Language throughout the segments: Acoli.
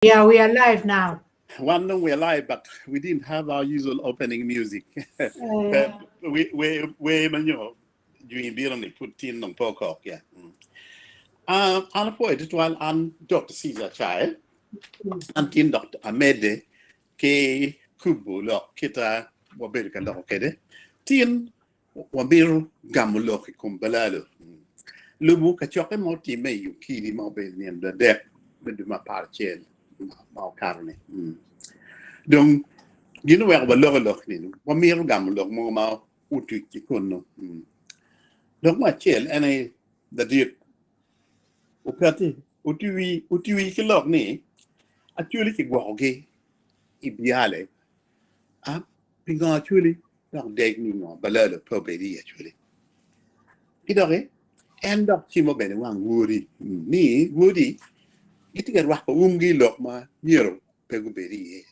Yeah, we are live now. Wan dong we are live, but we didn't have our usual opening music. We we we ma nyo jwi bino ni pud tin dong pe okok ya. Uh, an apwoyo tutwal an Dr. Caesar Chae. An tin dok amedde ki kubo lok kita wabedo ka loko kwede. Tin Wamito gamo lok i kom balalo lubo kacokke ma otimme i Ukili ma obedo nino adek me dwe me aparacel ma okato-ni. Dong gin oweko waloko lok ni wamito gamo lok mogo ma otuc ki kunnu. Lok me acel en aye ladit okati otwi ki lok ni Acholi kigwokogi i byale. Pingo Acholi dok deg ni ngo balalo pe obed i Acholi? Ki doki en dok cimo bene wang wodi ni wodi gitye ka rwako umgi i lok ma myero pe gubed iye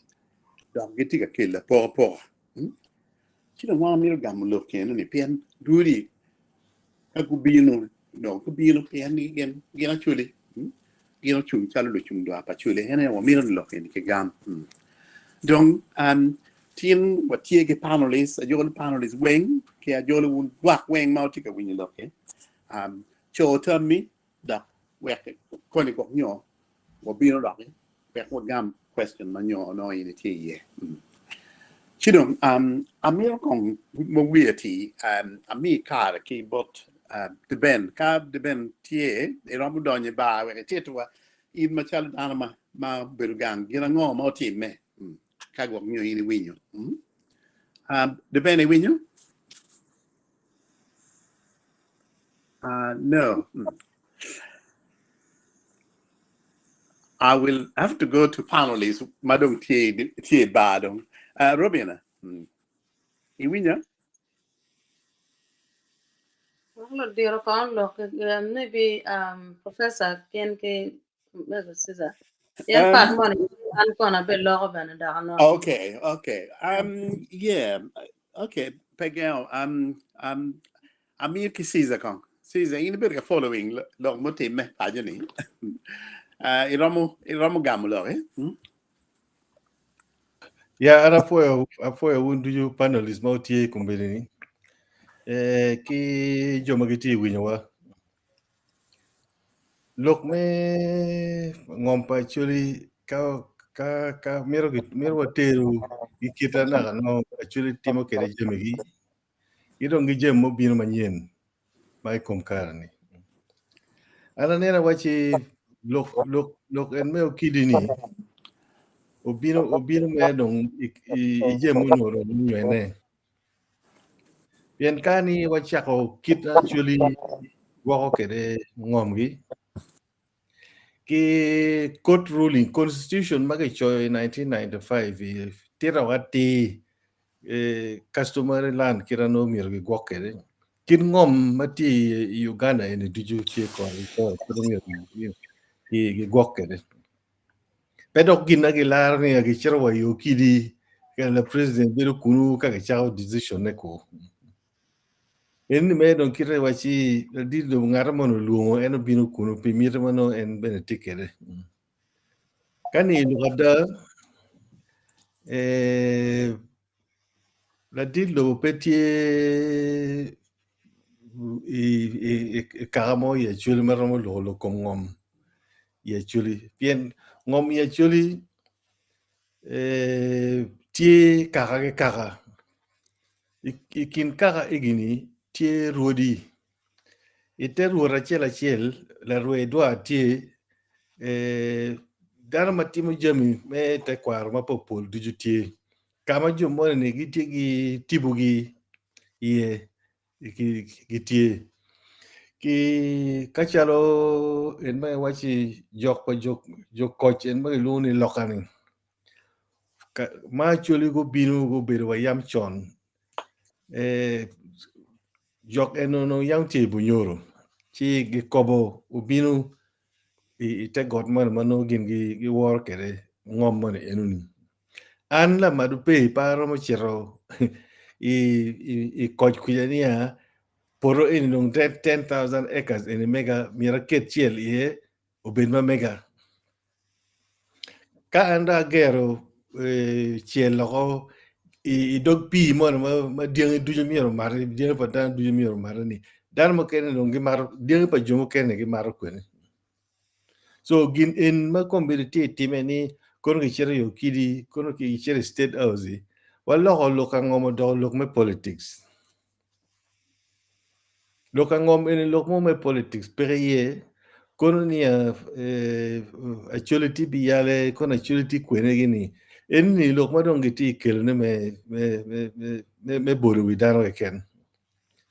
dok gitye ka kelo apokapoka. Ci dong wan wamito gamo lok eno-ni pien rwodi ka gubino dong gubino pien ni gin gin Acholi gin ocung calo lucung dwar pa Acholi en aye wamito ni lok eni kigam. Dong tin watye ki panelist ajolo panelist weng ki ajolo wun lwak weng ma wutye ka winyo lok-ki co tammi dok wek koni gwok nyo wabino doki wek wagam question ma nyo onongo in itye iye. Ci dong amito kong ma wiye ti ami kare ki bot Deben. Ka Deben tye iromo donyo i bar wek ititwa in macalo dano ma ma obedo gang gin ango ma otimme ka gwok nyo in iwinyo. Deben iwinyo? No. I will have to go to panelists ma dong tye tye i bar dong. Robina, iwinyo? Wek ludiro kong lok maybe professor gin ki Mego Caesar. Pien part moni an kono abeloko bene dok anongo. Okay, okay. Yeah, okay. Pe gengo. Amiyo ki Caesar kong. Caesar, in ibedo ka following lok mutimme paco ni. Iromo iromo gamo lok eh? Ya, an apwoyo apwoyo wun ducu panelists ma wutye i kombeddi ni eh, ki jo ma gitye i winyowa. Lok me ngom pa Acholi ka ka ka mito mito wateru i kite naka nongo Acholi timo kwede jamigi ki dong ki jami mubino manyen ma i kom kare-ni. An aneno awaci lok lok lok en me okidi-ni obino obino mere dong i i jami munongo dong munywene. Pien ka ni wacako kit Acholi gwoko kwede ngomgi ki court ruling constitution ma kicoyo i 1995 tito atir customary land kit ma nongo myero gigwok kwede kit ngom ma tye i Uganda eni ducu tye kore kit ma myero gigwok kwede. Pe dok gin na gilaro ni gicito wa i okidi la president bedo kunu ka gicako decision ne ko. En ni mere dong kite waci ladit dong ngat moni olwongo en obino kunu pi miti ma nongo en bene tye kwede. Ka ni lok ada eh, ladit lobo pe tye i, i, i kaka mo i Acholi ma romo loko lok kom ngom i Acholi pien ngom i Acholi eh, tye kaka ki kaka i, i kin kaka egini tye rwodi i te rwot acel acel larwe dwar tye eh, dano ma timo jami me tekwaro mapopol ducu tye ka ma jo moni gitye ki tipogi iye gitye ki ka calo en ma iwaci jok pa jo koc en ma kilwongo ni loka-ni ma Acholi gubino gubedo wa yam con jok eni onongo yam tye i Bunyoro ci gikobo obino i te got moni ma nongo gin giworo kwede ngom moni enoni. An lamadu pe pe aromo cito i koc kwija niya poto eni dong 10,000 acres eni mega myero aket cel iye obed ma mega. Ka an dong agero eh, cel oko i, i dog pii moni ma, ma dyangi ducu myero omati, dyangi pa dano ducu myero omati ni, dano mukene dong gimato, dyangi pa jo mukene gimato kwene. So gin en ma kombeddi tye itime ni kono kicito i Okidi, kono kicito i State House, waloko lok angom odoko lok me politics. Lok angom eni lok mo me politics peke iye kono niya Acholi tye biyale kono Acholi tye kwene gini eni lok ma dong gitye kelone me bolo wi dano keken.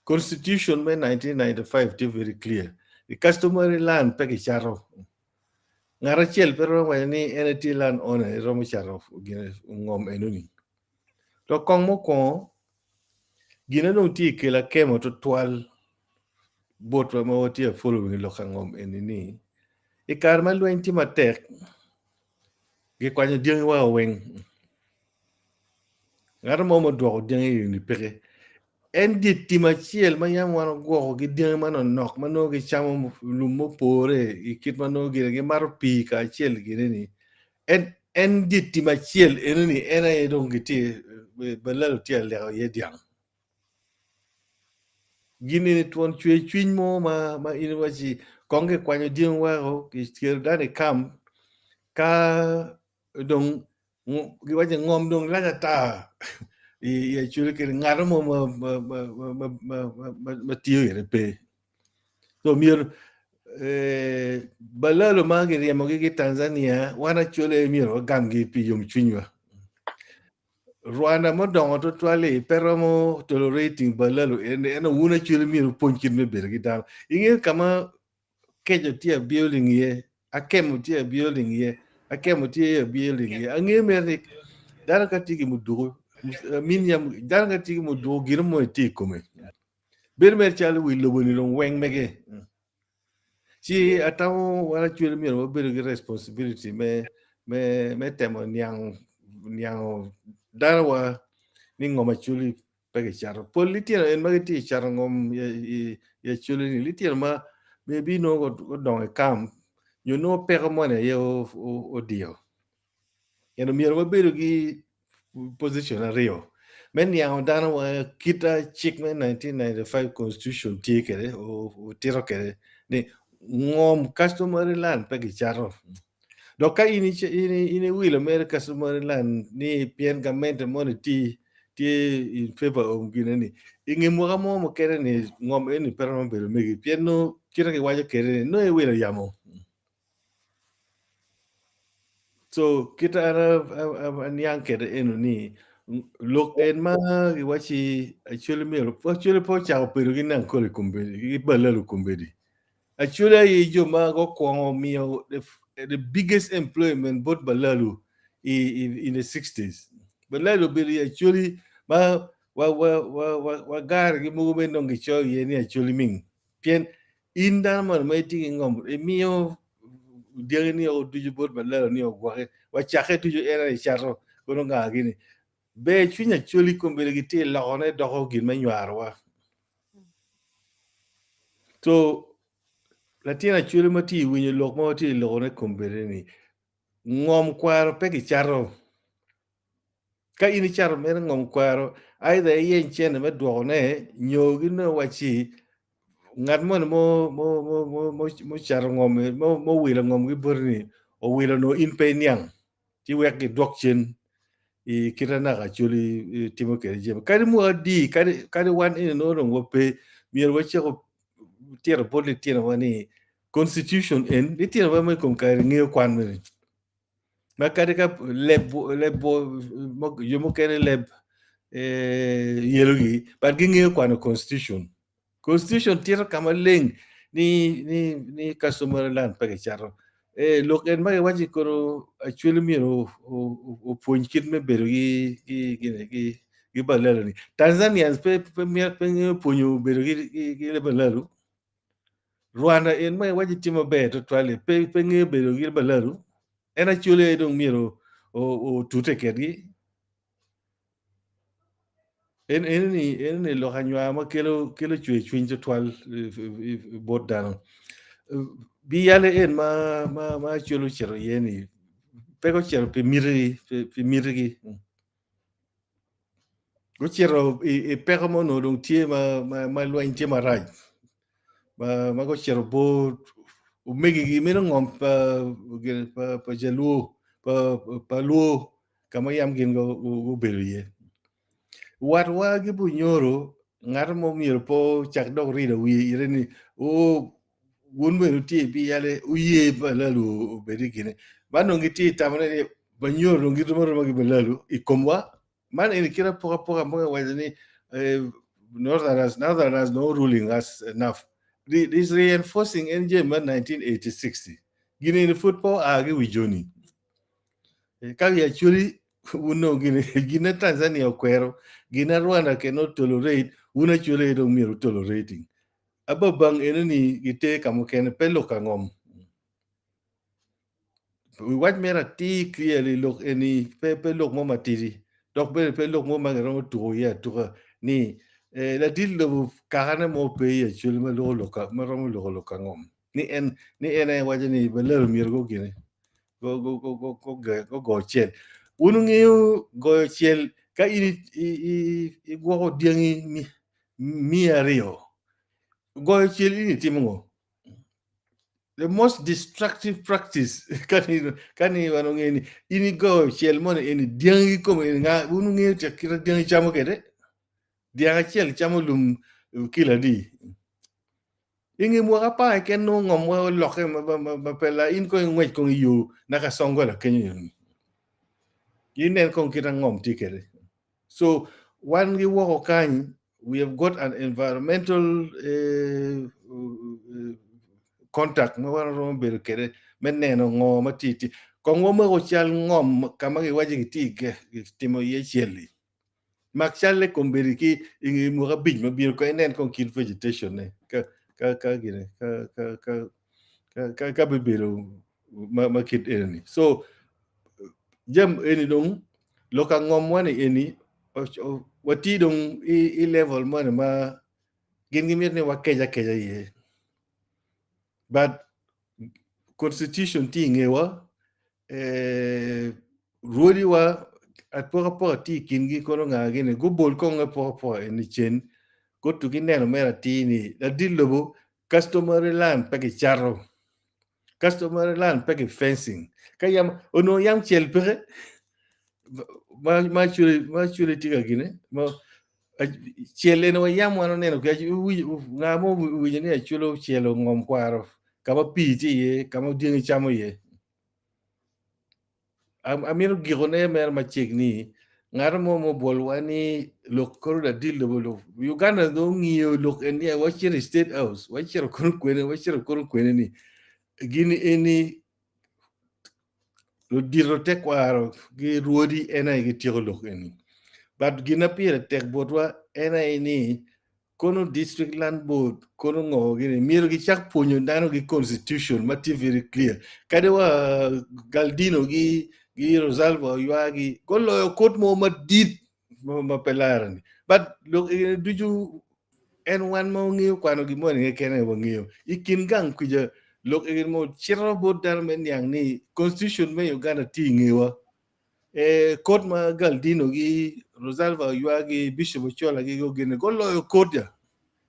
Constitution me 1995 tye very clear i customary land pe kicato ngat acel pe romo waco ni en etye land owner eromo cato gine ngom enoni. To kong mukwongo Gine dong tye i kelo akemo tutwal botwa ma watye ka following lok ka ngom eni ni i kare ma lweny tye matek gikwanyo dyangi wa weng ngat mo ma odwoko dyangi eni peke en dye tim acel ma yam wan ogwoko ki dyangi manonok ma nongo gicamo lum mupore i kit ma nongo gire gimato pii kacel gini ni En en dye tim acel enoni en aye dong gitye balalo tye aleko iye dyang. Gin eni twon cwer cwiny mo ma ma in iwaci kong gikwanyo dyangi weko gikelo dano i kam ka dong giwaco ni ngom dong lac ata i Acholi kede ngat mo ma ma ma ma ma ma tiyo kwede pe. So myero eh, balalo ma giryemogi ki Tanzania wan Acholi aye myero wagamgi pi yomcwinywa. Rwanda mudongo tutwal-li pe romo tolerating balalo en ento wun Acholi myero wupwony kit me bedo ki dano. Ingeyo ka ma keco tye abuilding iye, akemo tye abuilding iye, akemo tye abuilding iye. Angeyo mere ni dano ka tye ki muduku, min yam dano ka tye ki muduku gino mo tye i kome. Bedo mere calo wi lobo-ni dong weng mege. Ci atamo wan acwele myero wabedo ki responsibility me me me temo niang niango danowa ni ngom acwali pe kicato. Pol litino en ma gitye ka cato ngom i i acwali ni litino ma maybe nongo gudongo i camp nyo nongo peko moni aye odiyo. Ento myero wabedo ki position aryo me niango dano wa kit cik me 1995 constitution tye kwede otito kwede ni ngom customary land pe kicato dok ka in iwilo mere customary land ni pien gamente moni tye tye in favor of gine ni inge mwaka mo mukene ni ngom eni pe romo bedo megi pien nongo kite kiwaco kwede ni nongo iwilo yamo. So kit an aniang kwede eno ni lok en ma giwacci Acholi myero Acholi pe ocako bedo ki Nyankole kombeddi ki Balalu kombeddi. Acholi aye jo ma gukwongo miyo the, the biggest employment bot Balalu i, i, in the 60s. Balalu obedo i Acholi ma wa wa wa wa wa garigi mogo bene dong gicoyo iye ni Acholi ming pien In dano moni ma itye ki ngom, imiyo dyangi ni o ducu bot balalo ni ogwoki, wa cakke ducu en aye cato kono nga gini. Ber cwiny Acholi kombeddi gitye lokone doko gin me nywarowa. So latin Acholi ma tye winyo lok ma watye lokone kombeddi ni ngom kwaro pe kicato. Ka in icato mere ngom kwaro, either iyeny cente me dwokone nyo ginongo wacci ngat moni mo mo mo mo mo mucato ngom mo muwilo ngom ki boti ni owilo nongo in pe iniang ci wek gidwok cen i kite naka Acholi timo kwede jami. Kadi mwaka adi kadi kadi wan eni nongo dong wape myero wacako tito bot litinowa ni constitution en litinowa ma i kom kare ngeyo kwan mene ma kadi ka leb leb jo mukene leb yelogi but gingeyo kwano constitution. Constitution tito ka maleng ni ni ni customary land pe kicato. Eh, lok en ma giwaco kono Acholi myero opwony kit me bedo gi gi gi gi gi balalo ni. Tanzanians pe pe pe ngeyo pwonyo bedo gi gi gi balalo. Rwanda en ma iwaco tye maber tutwal-li pe pe ngeyo bedo gi balalu en Acholi aye dong myero otute kedgi. En enoni enoni lok anywar ma kelo kelo cwer cwiny tutwal bot dano. Biyale en ma ma ma Acholi ocito iye ni. Pe gucito pi mitigi, pi mitigi. Gucito i peko ma onongo dong tye ma lweny tye marac ma gucito bot omegigi meno ngom pa jaluo pa luo ka ma yam gin gubedo iye. Watwa ki Bunyoro ngat mo myero pe ocak dok rido wiye ire ni o wun bene wutye i biyale wuye balalu obed i kine. Man dong gitye i tamone ni Banyoro dong girom aroma ki balalu i komwa. Man eni kit apokapoka mo giwaco ni Northerners, Northerners no ruling us enough. This reinforcing en jami ma 1986 gin eni pud pe oa ki wi joni. Ka i Acholi wun dong gin gin Tanzania okwero, gin Rwanda cannot tolerate, wun Acholi aye dong myero tolerating. Ababang eno ni giter ka mukene pe lok angom. Wac mere atir clearly lok eni pe pe lok mo matidi dok bene pe lok mo ma giromo tuko iye atuka ni eh, ladit lobo kakane mo pe i Acholi ma loko lok ma romo loko lok angom ni en ni en aye waco ni balalo myero gugine go go go go go go go cel. Wun wungeyo goyo cel ka in igwoko dyangi 200 goyo cel in itimo ngo? The most destructive practice kani kani wan ongeyo ni in igoyo cel moni eni dyangi kikome eni nga wun wungeyo tek kite dyangi camo kwede? Dyang acel camo lum kilo adi? I nge mwaka apar keken nongo ngomwa olokke ma pe la in kong ingwec kong i yo naka Songola kenyo eni. Inen kong kit ma ngom tye kwede. So wan ki woko kany we have got an environmental uh, contact ma wan waromo bedo kwede me neno ngo ma tye tye. Kong wamako cal ngom ka ma giwaco gitye timo iye cel-li. Mak calle kombeddi ki i nge mwaka abic ma bino kong inen kong kit vegetation ne ka ka ka gine ka ka ka ka ka ka bibedo ma, ma kit eni. So jam eni dong lok angom wani eni watye dong i, i level moni ma gin gimito ni wakec akeca iye. But constitution tye i ngewa eh, rwodiwa apokapoka tye i kingi kono nga gini gubol kong apokapoka eni cen gutu gineno mere atir ni ladit lobo customary land pe kicato customary land pe ki fencing ka yam onongo yam cel peke ma ma cwele ma cwele tye ka gine ma cel eni wa yam wan oneno ki nga mo owinyo ni acwele ocelo ngom kwaro ka ma pii tye iye ka ma dyangi camo iye Amito gikone mere macek ni ngat mo ma obwolwa ni lok koro ladit lobo lok Uganda dong ongiyo lok en ni wacito i state house wacito kono kwene wacito kono kwene ni gini eni ludito tekwaro ki rwodi en aye gityeko lok eni but gin ma pire tek botwa en aye ni kono district land board kono ngo gini myero gicak pwonyo dano gi constitution ma tye very clear kadi wa Galdino gi gi Rosalba oywagi guloyo kot mo madit ma pe lare ni but lok eni ducu en wan ma wangeyo kwano gin moni keken aye wangeyo i kin gang kwija lok eni mo cito bot dano me niang ni constitution me Uganda tye i ngewa Kot ma Galdino gi Rosalva oywagi Bishop Ochola gi gugine guloyo kot ya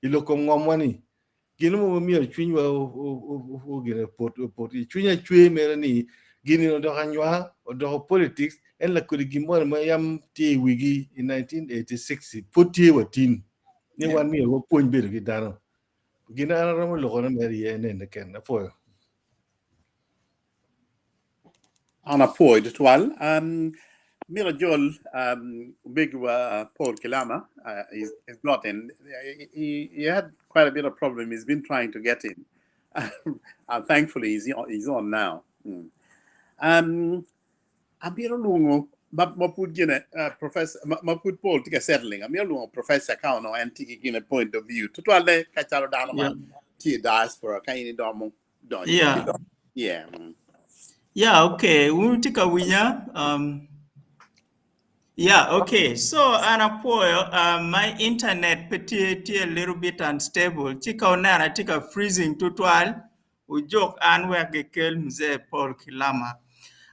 i lok kom ngomwa ni gin mo myero cwinywa ogine opot i cwinya cwer mere ni gini odoko anywar odoko politics en lakodi gin moni ma yam tye i wigi i 1986 pud tye wa tin ni wan myero wapwony bedo ki dano gin an aromo lokone mere iye en ene keken apwoyo. An apwoyo tutwal. Mito jol omegiwa Paul Kilama is got in. He had quite a bit of problem. He's been trying to get in. Thankfully, he's on now. Amito lwongo ma pud gine professor ma pud Paul tye ka settling. Amito lwongo professor ka onongo en tye ki gine point of view. Tutwalle ka calo dano ma tye i diaspora ka in idomo donyo. Yeah. Yeah. Yeah, okay. Wun tye ka winya? Yeah, okay. So an apwoyo my internet pe tye tye a little bit unstable. Ci ka wuneno atye ka freezing tutwal, wujuk an wek gikel Mzee Paul Kilama.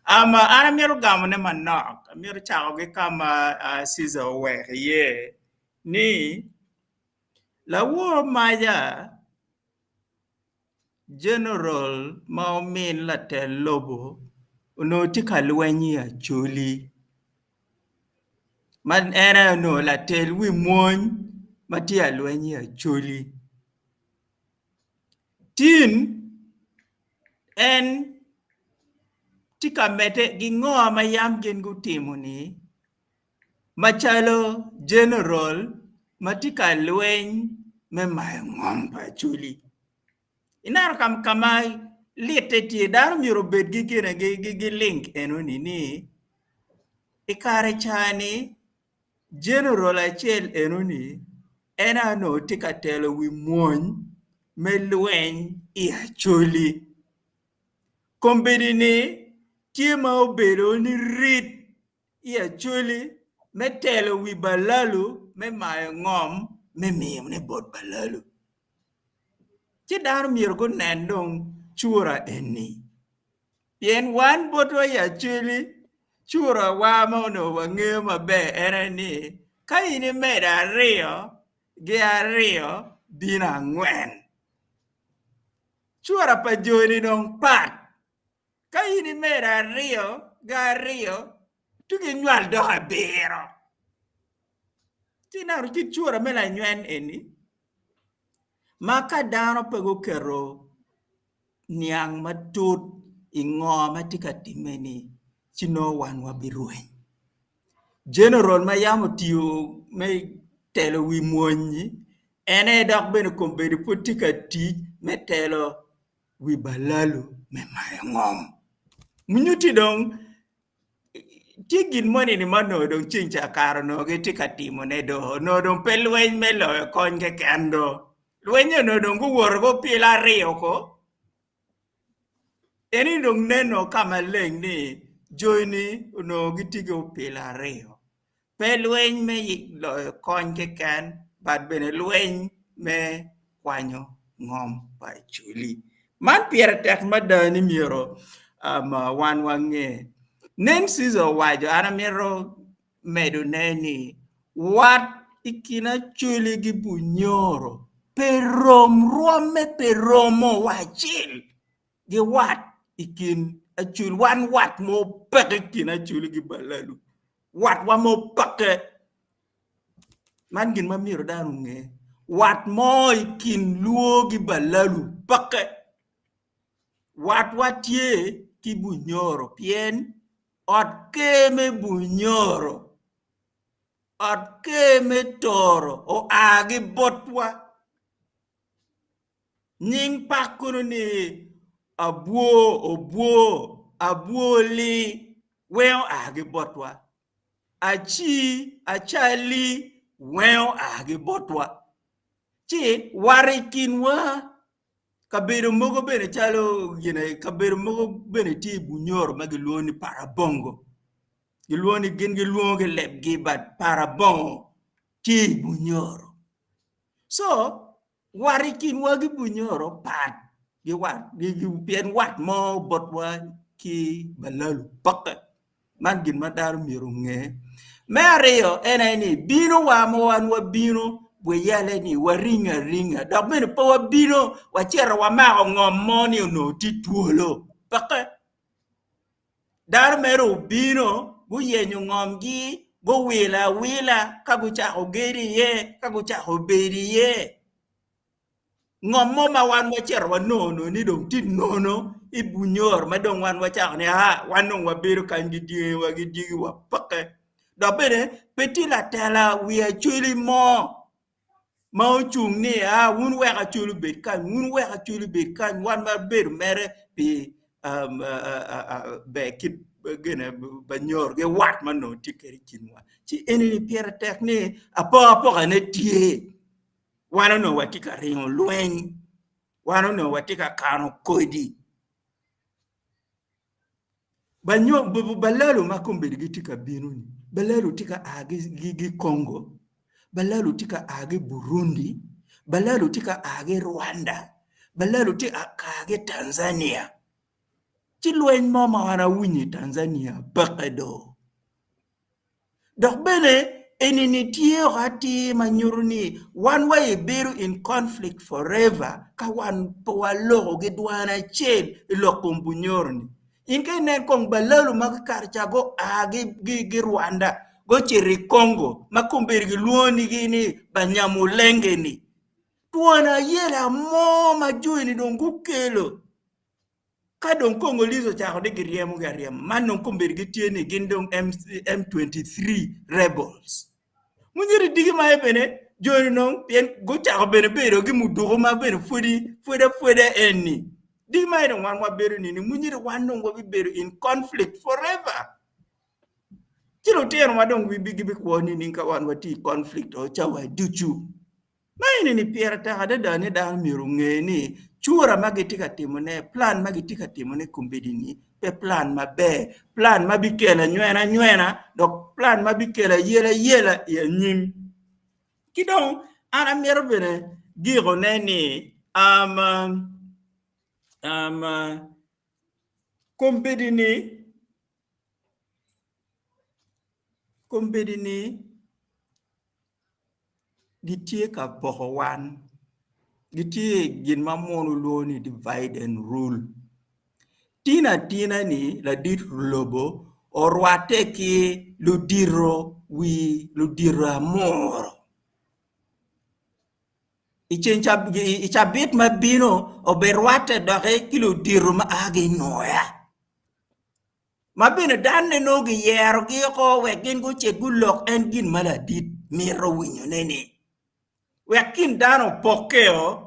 Um, an amito gamone manok, amito cako ki ka ma uh, Caesar oweko iye ni lawor maca General ma omin latel lobo onongo tye ka lweny i Acholi ma en aye onongo latel wi mwony ma tye ka lweny i Acholi. Tin en tye ka medde ki ngo ma yam gin gutimo-ni macalo jeneral ma tye ka lweny me mayo ngom pa Acholi. Ineno ka ma litte tye dano myero obed ki gine ki link enoni ni i kare ca-ni jeneral acel enoni en aye onongo tye ka telo wi mwony me lweny i Acholi. Kombeddi-ni tye ma obedo ni rit i Acholi me telo wi balalu me mayo ngom me miyone bot balalu. Ci dano myero gunen dong cura eni pien wan botwa i Acholi curawa ma onongo wangeyo maber en aye ni ka in imedo aryo ki aryo bino angwen. Cura pa joni dong pat. Ka in imedo aryo ki aryo, ci ginywal dok abiro. Ci ineno kit cura me lanywen eni, ma ka dano pe guketo niang matut i ngo ma tye ka timme-ni, ci nongo wan wabirweny. Jeneral ma yam otiyo me telo wi mwony-nyi, en aye dok bene kombeddi pud tye ka tic me telo wi balalu me mayo ngom. Munyutti dong tye gin moni ni ma onongo dong ceng ca kare onongo gitye ka timone do, onongo dong pe lweny me loyo kony keken do, lweny-nyi onongo dong guwoto ki opilo aryo ko. Eni dong neno ka maleng ni joni onongo gitye ki opilo aryo. Pe lweny me loyo kony keken but bene lweny me kwanyo ngom pa Acholi. Man pire tek mada ni myero wan wange. Nen Caesar owaco an amito medone ni wat i kin Acholi ki Bunyoro pe rom, rwomme pe romo wa acel ki wat i kin Acholi. Wan wat mo peke i kin Acholi ki Balalu, watwa mo peke. Man gin ma myero dano onge, wat mo i kin Luo ki Balalu peke. Watwa tye ki Bunyoro pien ot ker me Bunyoro, ot ker me Toro oa ki botwa. Nying pak kono ni abwo, obwo, abwoli weng oa ki botwa. Aci, acali weng oa ki botwa. Ci wat i kinwa Kabedo mogo bene calo gine kabedo mogo bene tye i Bunyoro ma gilwongo ni Parabongo gilwongo ni gin gilwongo ki lebgi but Parabongo tye i Bunyoro so wat i kinwa ki Bunyoro pat ki wat pien wat mo botwa ki Balalu peke. Man gin ma dano myero onge. Me aryo en aye ni bino wa ma wan wabino weyale ni waringo aringa dok bene pe wabino wacito wamako ngom mo ni onongo tye twolo peke. Dano mere obino guyenyo ngomgi guwilo awila ka gucako gedo iye ka gucako bedo iye. Ngom mo ma wan wacito wanongo onongo ni dong tye nono i Bunyoro ma dong wan wacako ni aa wan dong wabedo kany ki dyangiwa ki dyegiwa peke. Dok bene pe tye latela wi Acholi mo ma ocung ni aa wun wek Acholi obed kany wun wek Acholi obed kany wan wabedo mere pi ber kit gine Banyoro ki wat ma onongo tye kwede i kinwa. Ci enini pire tek ni apokapoka-ne tye. Wan onongo watye ka ringo lweny, wan onongo watye ka kano kodi. Balalo ma kombeddi gitye ka bino-ni, balalo tye ka a ki Congo, balalo tye ka a ki Burundi, balalo tye ka a ki Rwanda, balalo tye ka a ki Tanzania. Ci lweny mo ma wan awinyo i Tanzania peke do. Dok bene eni-ni tye oko atir ma nyuto ni wan wa ibedo in conflict forever ka wan pe waloko ki dwan acel i lok kom Bunyoro-ni. In ka inen kong balalu ma kare ca gua ki Rwanda gucito i Congo ma kombeddi gilwongo ni Banyamulenge-ni, twon ayela mo ma joni dong gukelo Ka dong Congolese ocako ni giryemogi aryema, man dong kombeddi gitye ni gin dong M23 rebels. Munyiri digi ma bene joni dong pien gucako bene bedo ki muduku ma bene pwodi pwod apwoda eni. Digi ma dong wan wabedo nini munyiri wan dong wabibedo in conflict forever. Ci lutino wa dong gibikwo nining ka wan watye i conflict o cawa ducu? Ma eni-ni pire tek adada ni dano myero onge ni cura ma gitye ka timone, plan ma gitye ka timone kombeddi-ni pe plan maber, plan ma bikelo anywena anywena dok plan ma bikelo ayela ayela i anyim. Ki dong an amito bene gikone ni kombeddi-ni kombeddi-ni Gitye ka poko wan, gitye i gin ma munu lwongo ni divide and rule. Tin atina-ni ladit lobo orwatte ki ludito wi ludito amuru i cabit ma bino obirwatte doki ki ludito ma a ki i Nwoya. ma bene danne nongo giyerogi oko wek gin gucit gulok en gin ma ladit mito winyone-ni, wek kin dano opokkeo,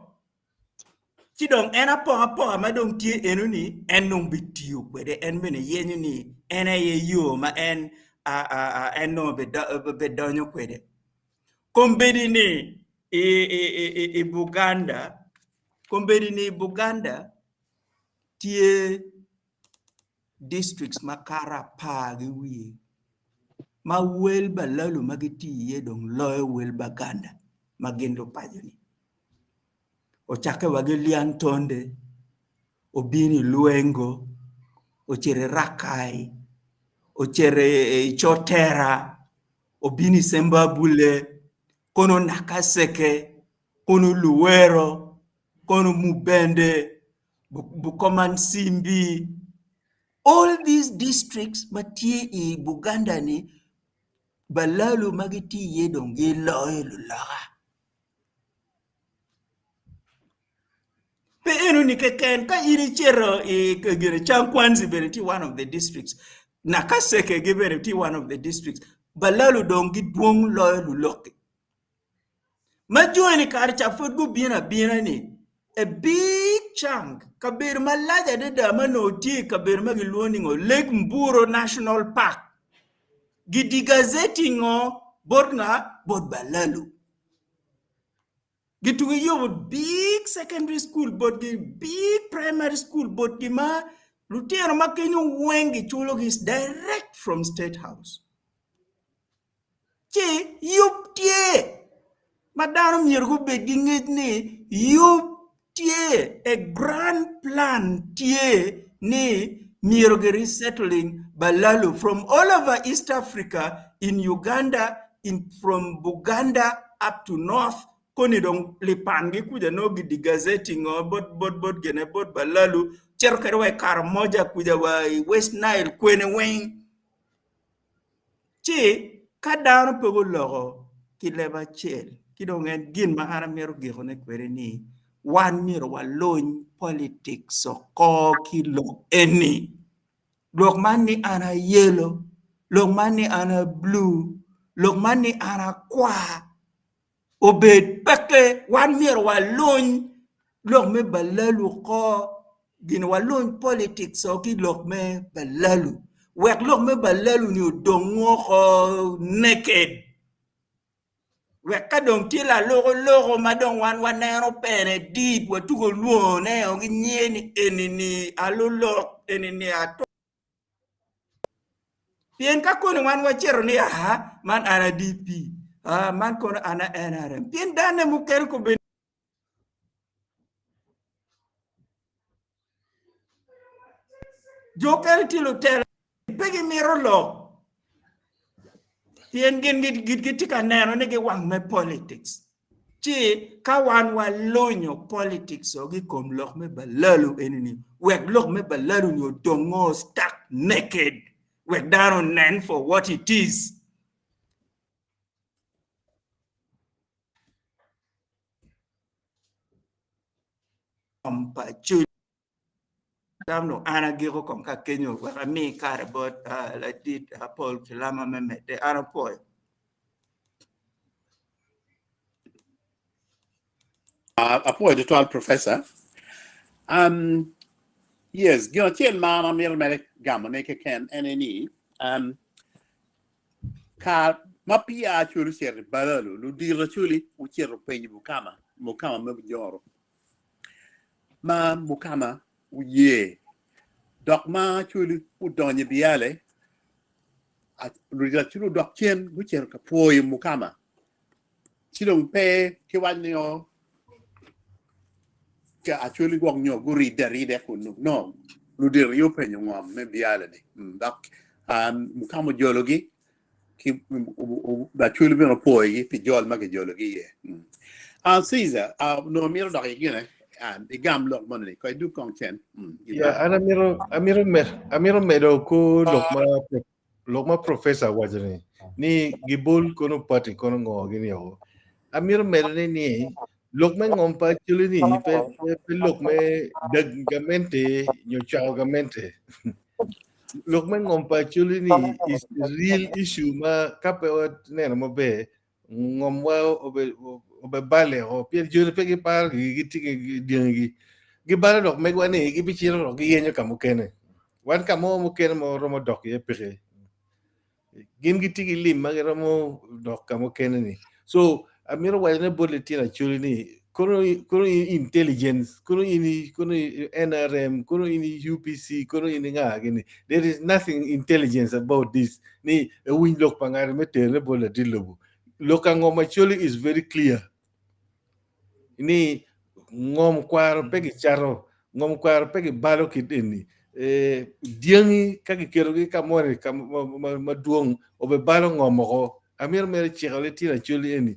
ci dong en apokapoka ma dong tye eno-ni en dong bitiyo kwede, en bene yenyo ni en aye yo ma en en nongo bidonyo kwede. Kombeddi-ni i Buganda, kombeddi-ni i Buganda tye districts makato apar ki wiye ma wel balalu ma gitye iye dong loyo wel baganda ma gin lupaco-ni. Ocakke wa ki Lyantonde, obino i Lwengo, ocito i Rakai, ocito i Cotera, obino i Cembabule, kono Nakaseke, kono Luwero, kono Mubende, Bukomansimbi, all these districts ma tye i Buganda ni balalu ma gitye iye dong giloyo luloka. Pe enoni keken ka in icito i gine Kyankwanzi bene tye one of the districts, Nakaseke gi bene tye one of the districts, balalu dong gidwong loyo luloki. Ma joni kare ca pud gubino abina-ni, a big chunk, kabedo malac adada ma onongo tye i kabedo ma gilwongo ni ngo Lake Mburo National Park, gidigazeti ngo bot nga? Bot balalu. Gituko giyubo big secondary school botgi, big primary school botgi ma lutino ma kenyo weng giculogi direct from state house. Ci yub tye ma dano myero gubed ki ngec ni yub tye a grand plan tye ni myero gi resettling balalu from all over East Africa in Uganda in from Buganda up to North koni dong lipangi kuca nongo gi degazetting o bot bot bot gine bot balalu cito kwede wa i Karamoja kuca wa i West Nile kwene weng. Ci ka dano pe guloko ki leb acel, ci dong en gin ma an amito gikone kwede ni, wan myero waluny politics oko ki lok eni. Lok man ni an a yellow, lok man ni an a blue, lok man ni an akwar, obed peke wan myero waluny lok me balalu oko gin waluny politics o ki lok me balalu wek lok me balalu ni odong oko naked wek ka dong tye laloko loko ma dong wan waneno pene deep watuko lwongone o ki nyinge ni eni ni alulok eni ni ato Pien ka koni wan wacito ni aa man an a DP, aa man kono an a NRM, pien danne mukene kobedo Jo okene tye lutela pe gimito lok pien gin gitye ka neno ni giwang me politics. Ci ka wan walunyo politics o ki kom lok me balalu eni-ni, wek lok me balalu-ni odongo stark naked, wek dano onen for what it is. Pa Acholi. Tam dong an agiko kong ka kenyo wek ami kare bot ladit Paul Kilama me medde. An apwoyo. Apwoyo tutwal Professor. Um, yes, gin acel ma an amito mere gamone keken en aye ni um, kar ma peya Acholi ocito i Balalu, ludito Acholi ocito penyo Mukama, Mukama me Bujoro. Ma Mukama oye dok ma Acholi odonyo i Biale, ludito Acholi odok cen gucito ka pwoyo Mukama. Ci dong pe ki wac ni o ka Acholi gwok nyo guridde arida kunnu. No, ludito aye openyo ngom me Biale-ni. Dok Mukama ojologi ki Acholi bene opwoyogi pi jol ma kijologi iye. Caesar, onongo mito dok igine igam lok moni ni ko idug kong cen. Yeah, an amito amito amito medo ko lok ma lok ma professor waco ni ni gibol kono party kono ngo gini o. Amito medo ni ni lok me ngom pa Acholi ni pe pe lok me dag gamente nyo cwako gamente. Lok me ngom pa Acholi ni is a real issue ma ka pe waneno maber ngomwa obe bale o pien joni pe giparo gigi gitye ki dyangigi gibalo dok megwa ni gibicito dok giyenyo ka mukene wan ka mo mukene ma waromo dok iye peke gin gitye ki lim ma giromo dok ka mukene ni so amito waco ne bot litino Acholi ni kono kono in intelligence kono in kono NRM kono in UPC kono in nga gini there is nothing intelligence about this ni ewiny lok pa ngati me terone bot ladit lobo. Lok ka ngom Acholi is very clear ni ngom kwaro pe gicato, ngom kwaro pe gibalo kit eni. Dyangi ka giketogi ka moni ka madwong obibalo ngom oko. Amito mere ciko litino Acholi eni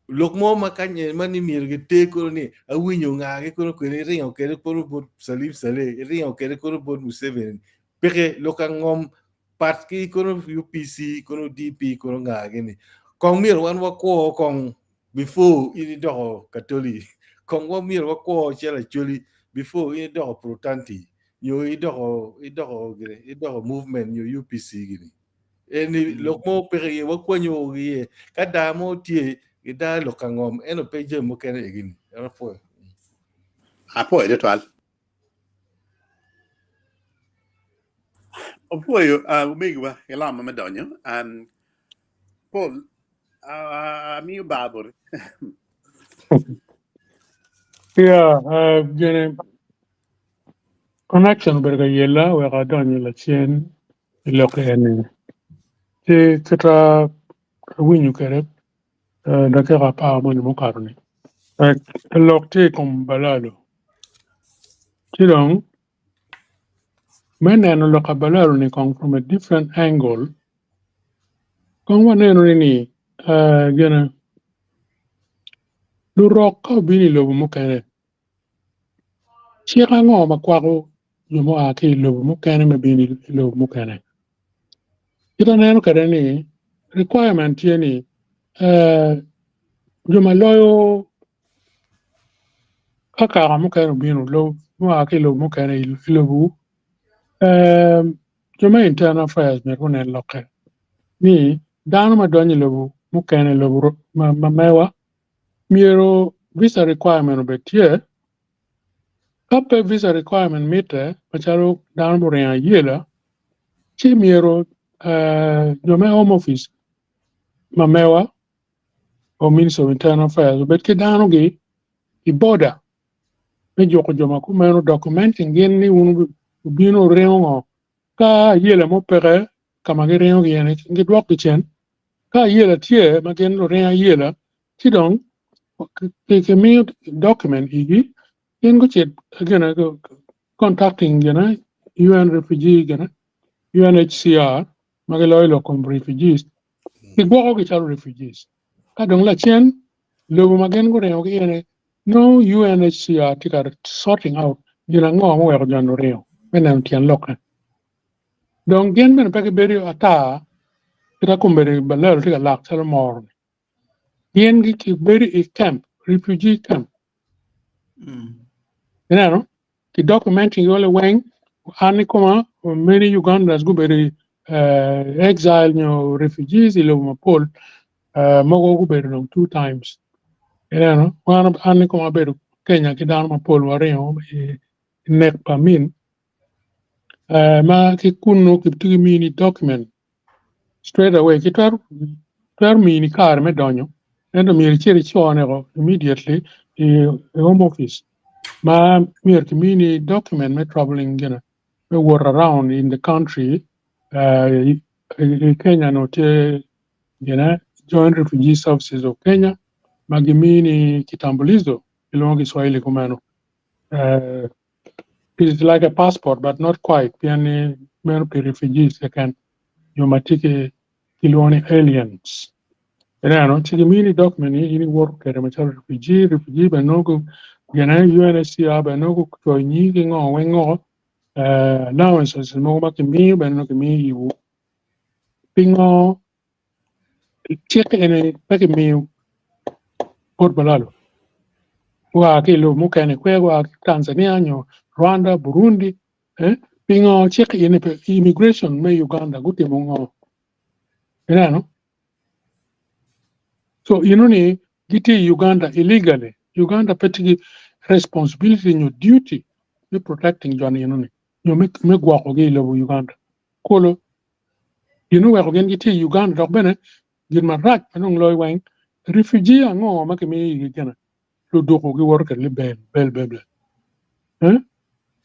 lok mo ma kanye ma ni myero giter kono ni awinyo ngagi kono kwede iringo kwede kono bot Salim Saleh iringo kwede kono bot Museveni peke lok ka ngom pat ki kono UPC kono DP kono nga gini kong myero wan wakwo kong before in idoko Katoli kong wa myero wakwo calo Acholi before in idoko Protanti nyo idoko idoko gini idoko movement nyo UPC gini eni lok mo peke iye wakwanyo iye ka daa mo tye gidaa lok ka ngom ento pe jami mukene egini en apwoyo. Apwoyo tutwal. Opwoyo omegiwa ki lamo me donyo. Paul, amiyo bar boti. Yeah, gini connection obedo ka yella wek adony lacen i lok eni. Ci kita awinyo kwede dakika apar moni mukato ni lok tye i kom balalo. Ci dong me neno lok pa balalo ni kong from a different angle kong waneno ni ni gine lurok ka obino i lobo mukene cik ango ma kwako jo mua ki i lobo mukene me bino i lobo mukene. Kit aneno kwede ni requirement tye ni jo ma loyo Ka kaka mukene obino mua ki i lobo mukene i lobowu, jo me internal affairs myero gunen lokke ni dano ma donyo i lobo mukene i lobo ma mewa myero visa requirement obed tye. Ka pe visa requirement mitte macalo dano muringo ayela ci myero jo me home office ma mewa or Ministry of Internal Affairs obed ki danogi i border me juko jo ma kumeno documenting gin ni wun wubino wuringo ngo ka ayela mo peke ka ma giringo ki iye-ni gidwokgi cen ka ayela tye ma gin luring ayela ci dong kimiyo document igi gin gucit gine contacting gine UN refugee gine UNHCR ma giloyo lok kom refugees gigwokogi calo refugees. Ka dong lacen lobo ma gin guringo ki iye-ni nongo UNHCR tye ka sorting out gin ango ma oweko jo-ni oringo me neno tyen lokke. Dong gin bene pe gibedo ata kita kombeddi balalo tye ka lak calo moro-ni. Gin gibedo i camp, refugee camp. Ineno? Ki documenting gi weng an i koma many Ugandans gubedo i exile nyo refugees i lobo mapol mogo gubedo dong 2 times. Ineno? Wan an i koma abedo Kenya ki dano mapol waringo i nek pa min ma ki kunu kitye ki mini document straight away ki twero twero mini kare me donyo ento myero icit icone immediately i home office ma myero kimini document me traveling gine me wot around in the country. I Kenya no tye gine Joint Refugee Services of Kenya ma gimini kitambulisho kilwongo ki Swahili kumeno. It's like a passport but not quite, pien ni meno pi refugees keken nyo ma tye ki kilwongo ni aliens. Ineno, ci gimini document ni in iwoto kwede macalo refugee. Refugee bene nongo gine UNHCR bene nongo gucoyo nyingi ki ngo weng ngo, allowances mogo ma kimiyo bene nongo kimiyo iwu. Pingo cik eni pe kimiyo bot balalo gua ki i lobo mukene kwer gua ki Tanzania nyo Rwanda, Burundi? Pingo cik eni pe immigration me Uganda gutimo ngo? Ineno? So inoni gitye i Uganda illegally. Uganda pe tye ki responsibility nyo duty me protecting joni enoni nyo me gwokogi i lobo Uganda. Kolo gin oweko gin gitye i Uganda dok bene gin marac ma dong loyo weng, refugee ango ma kimiyo igi gine luduku giwoto kwede libel bel bel bel, eh?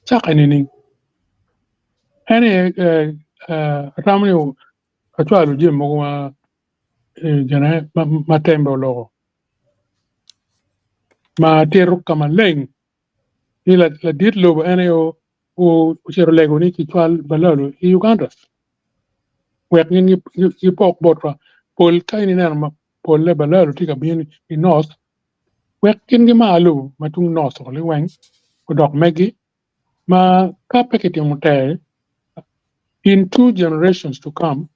Cakke nining? En aye atamo ni acwalo jami mogo ma gine ma tembe oloko ma tito ka maleng ni ladit lobo en aye ocito lego ni kicwal balalo i Uganda wek gin gipok botwa. Pol ka in ineno ma polle balalo tye ka bino i north wek gin gimar lobo ma tung north liweng odok megi ma ka pe kitimo ter in two generations to come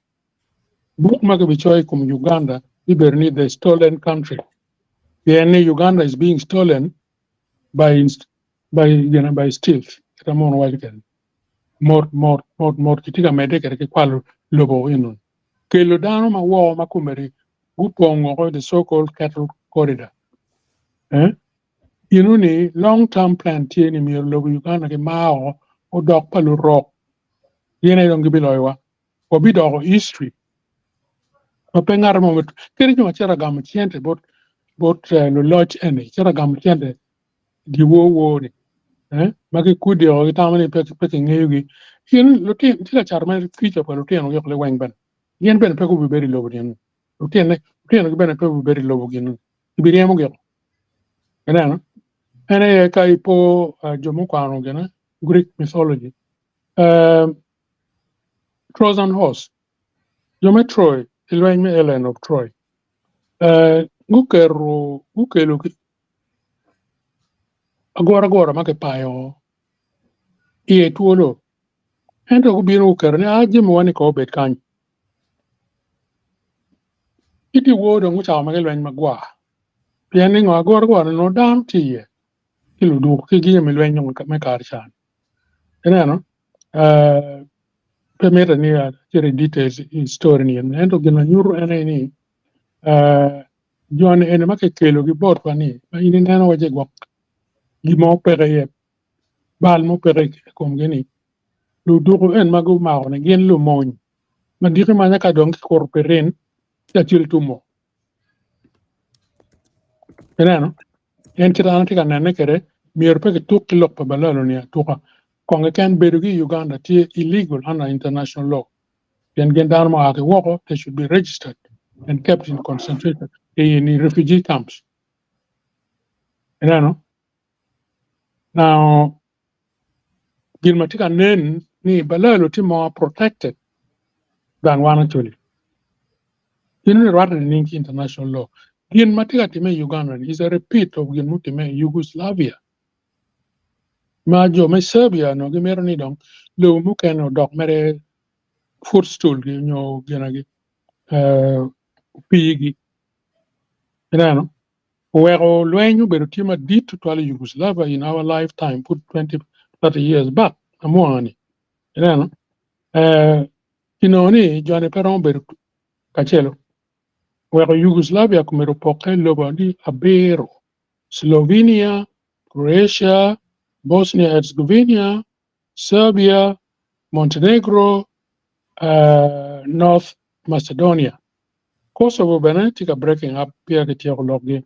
buk ma kibicoyo i kom Uganda bibedo ni the stolen country, pien ni Uganda is being stolen by stealth. Kita mono waco kede mot mot mot mot kitye ka medde kwede ki kwalo lobo eno kelo dano ma woko ma komedi gupongo oko the so called cattle corridor, eh? Ino ni long term plan tye ni myero lobo Uganda ki mao odok pa lurok. Gin aye dong gibiloyowa, wabidoko history ma pe ngat mo kadi jo ma cito gamo cente bot bot luloc eni cito gamo cente giwo wo ni, eh? Ma gikudio gitamo ni pe kingeyogi. In lutino tye ka cato mere future pa lutino gi liweng bene gin bene pe gubibedo i lobo ni lutine lutinogi bene pe gubibedo i lobo gin gibiryemo giko. Ineno, en aye ka ipo jo mukwano gine Greek mythology, Trojan horse, jo me Troy i lweny me Helen of Troy guketo gukelo aguragura ma kipayo iye twolo ento gubino guketo ni a jami wa ni ko obed kany gitye wor dong gucako ma gilweny magwar pien ni ngo aguragura ni nongo dano tye iye ki luduk ki jami lweny me kare can. Ineno, pe mitte ni acit i details i story ni ento gin ma nyuto en aye ni joni eni ma kikelogi botwa ni ma in ineno waci gwok gin mo peke iye bal mo peke i komgi ni luduku en ma gumako ni gin lumony ma diki manya ka dong kikuto pi rin ci acel tumo. Ineno, en kit an atye ka nene kwede myero pe kituk ki lok pa balalo ni atuka kong keken bedo ki i Uganda tye illegal under international law pien gin dano ma oa ki woko. They should be registered and kept in concentration in refugee camps. Ineno, now gin ma tye ka nen ni Balalo tye more protected than wan Acholi. Gin ni rwatte nining ki international law? Gin ma tye ka timme i Uganda ni is a repeat of gin mutimme i Yugoslavia ma jo me Serbia onongo gimito ni dong lobo mukene odok mere footstool gi nyo ginagi opii-gi. Ineno? Oweko lweny obedo tye madit tutwal i Yugoslavia in our lifetime pud 20, 30 years back amwonga-ni. Ineno? Kinongo ni joni pe romo bedo kacelo. Oweko Yugoslavia komito opokke lobo adi abiro, Slovenia, Croatia, Bosnia-Herzegovina, Serbia, Montenegro, North Macedonia. Kosovo bene tye ka breaking up peya kityeko lokgi.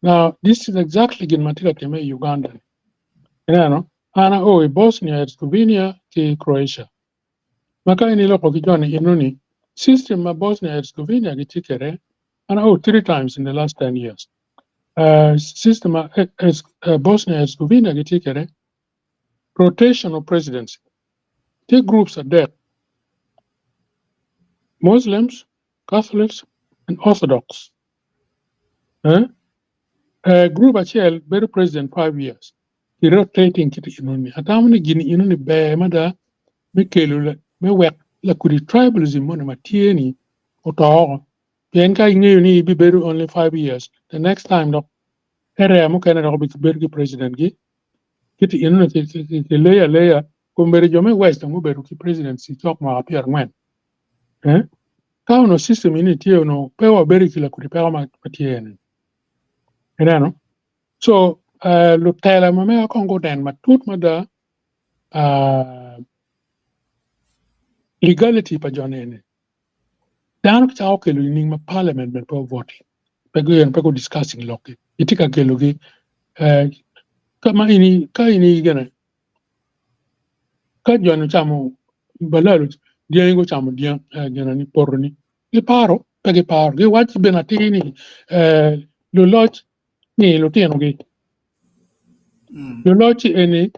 Now this is exactly gin ma tye ka timme i Uganda ni. Ineno? An ao i Bosnia Herzegovina ki Croatia. Ma ka in iloko ki joni inongo ni system ma Bosnia Herzegovina gitye kwede an ao 3 times in the last 10 years. System ma Bosnia Herzegovina gitye kwede rotational presidency. Tye groups adek Muslims, Catholics and Orthodox. Eh? Group acel bedo president 5 years. Ki rotating kit inoni. Atamo ni gin inoni ber mada me kelo me wek lakudi tribalism moni ma tye ni oto oko. Pien ka ingeyo ni ibibedo only 5 years, the next time dok area mukene dok obibedo ki president gi kit inoni ki leyo aleya kun bedo jo me west dong gubedo ki presidency cok mwaka 40. Eh? Ka ono system ini tye ono pe wabedo ki lakudi peko ma tye ni. Ineno? So lutela ma mega kong gunen matut mada legality pa joni eni. Dano kicako kelo nining ma parliament bene pe ovoti. Pe guyen pe gu discussing lokgi. Gitye ka kelogi ka ma ini ka ini gene ka joni ocamo balalo dyangi gucamo dyang gina ni poto ni giparo pe giparo giwaco bene atir ni luloc ni lutinogi luloc eni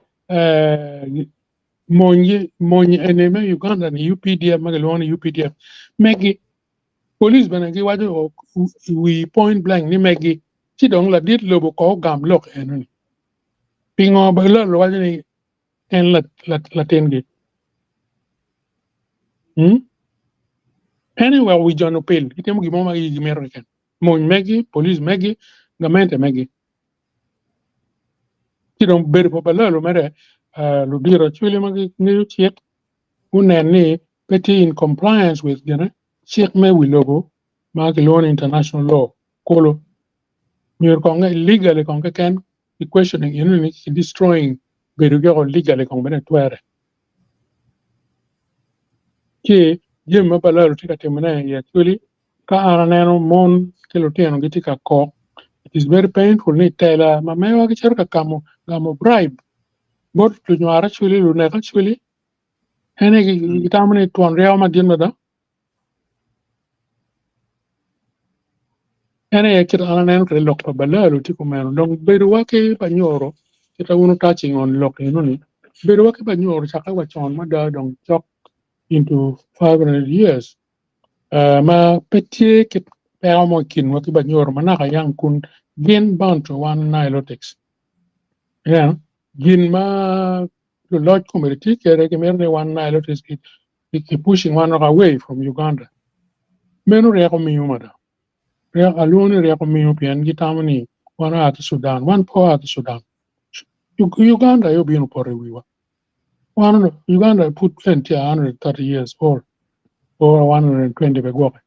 mony mony eni me Uganda ni UPDF ma gilwongo ni UPDF megi police bene giwaco i wi point blank ni megi ci dong ladit lobo ko ogam lok enoni pingo balalo waco ni en latingi En aye oweko wi joni opil gitimo gin mo ma igi mito keken mony megi police megi gamente megi ci dong bedo pa balalo mere ludito acwali ma gingeyo cik gunen ni pe tye in compliance with gine cik me wi lobo ma kilwongo ni international law kulu myero kong legally kong keken ki questioning enoni ki destroying bedo giko legally kong bene twere ci jami ma balalo tye ka timone i acholi ka an aneno mon ki lutino gitye ka kok it is very painful ni tela ma mewa gicito ka kamo gamo bribe bot lunywar acholi lunek acholi en aye gitamo ni twon ryeko madit mada en aye kit an aneno kwede lok pa balalo tye kumeno dong bedowa ki banyoro kita wun touching on lok enoni bedowa ki banyoro cakke wa con mada dong cok into 500 years ma pe tye ki peko mo i kinwa ki banyoro ma naka yang kun gin Bantu wan Nilotics. Ineno? Gin ma luloc komedi tye kwede gimito ni wan Nilotics ki pushing wan away from Uganda. Meno ryeko miyo mada. Ryeko alwongo ni ryeko miyo pien gitamo ni wan oa ki Sudan. Wan pe oa ki Sudan. Uganda aye obino poto i wiwa. Wan Uganda pud en tye 130 years old or 120 be gwoke.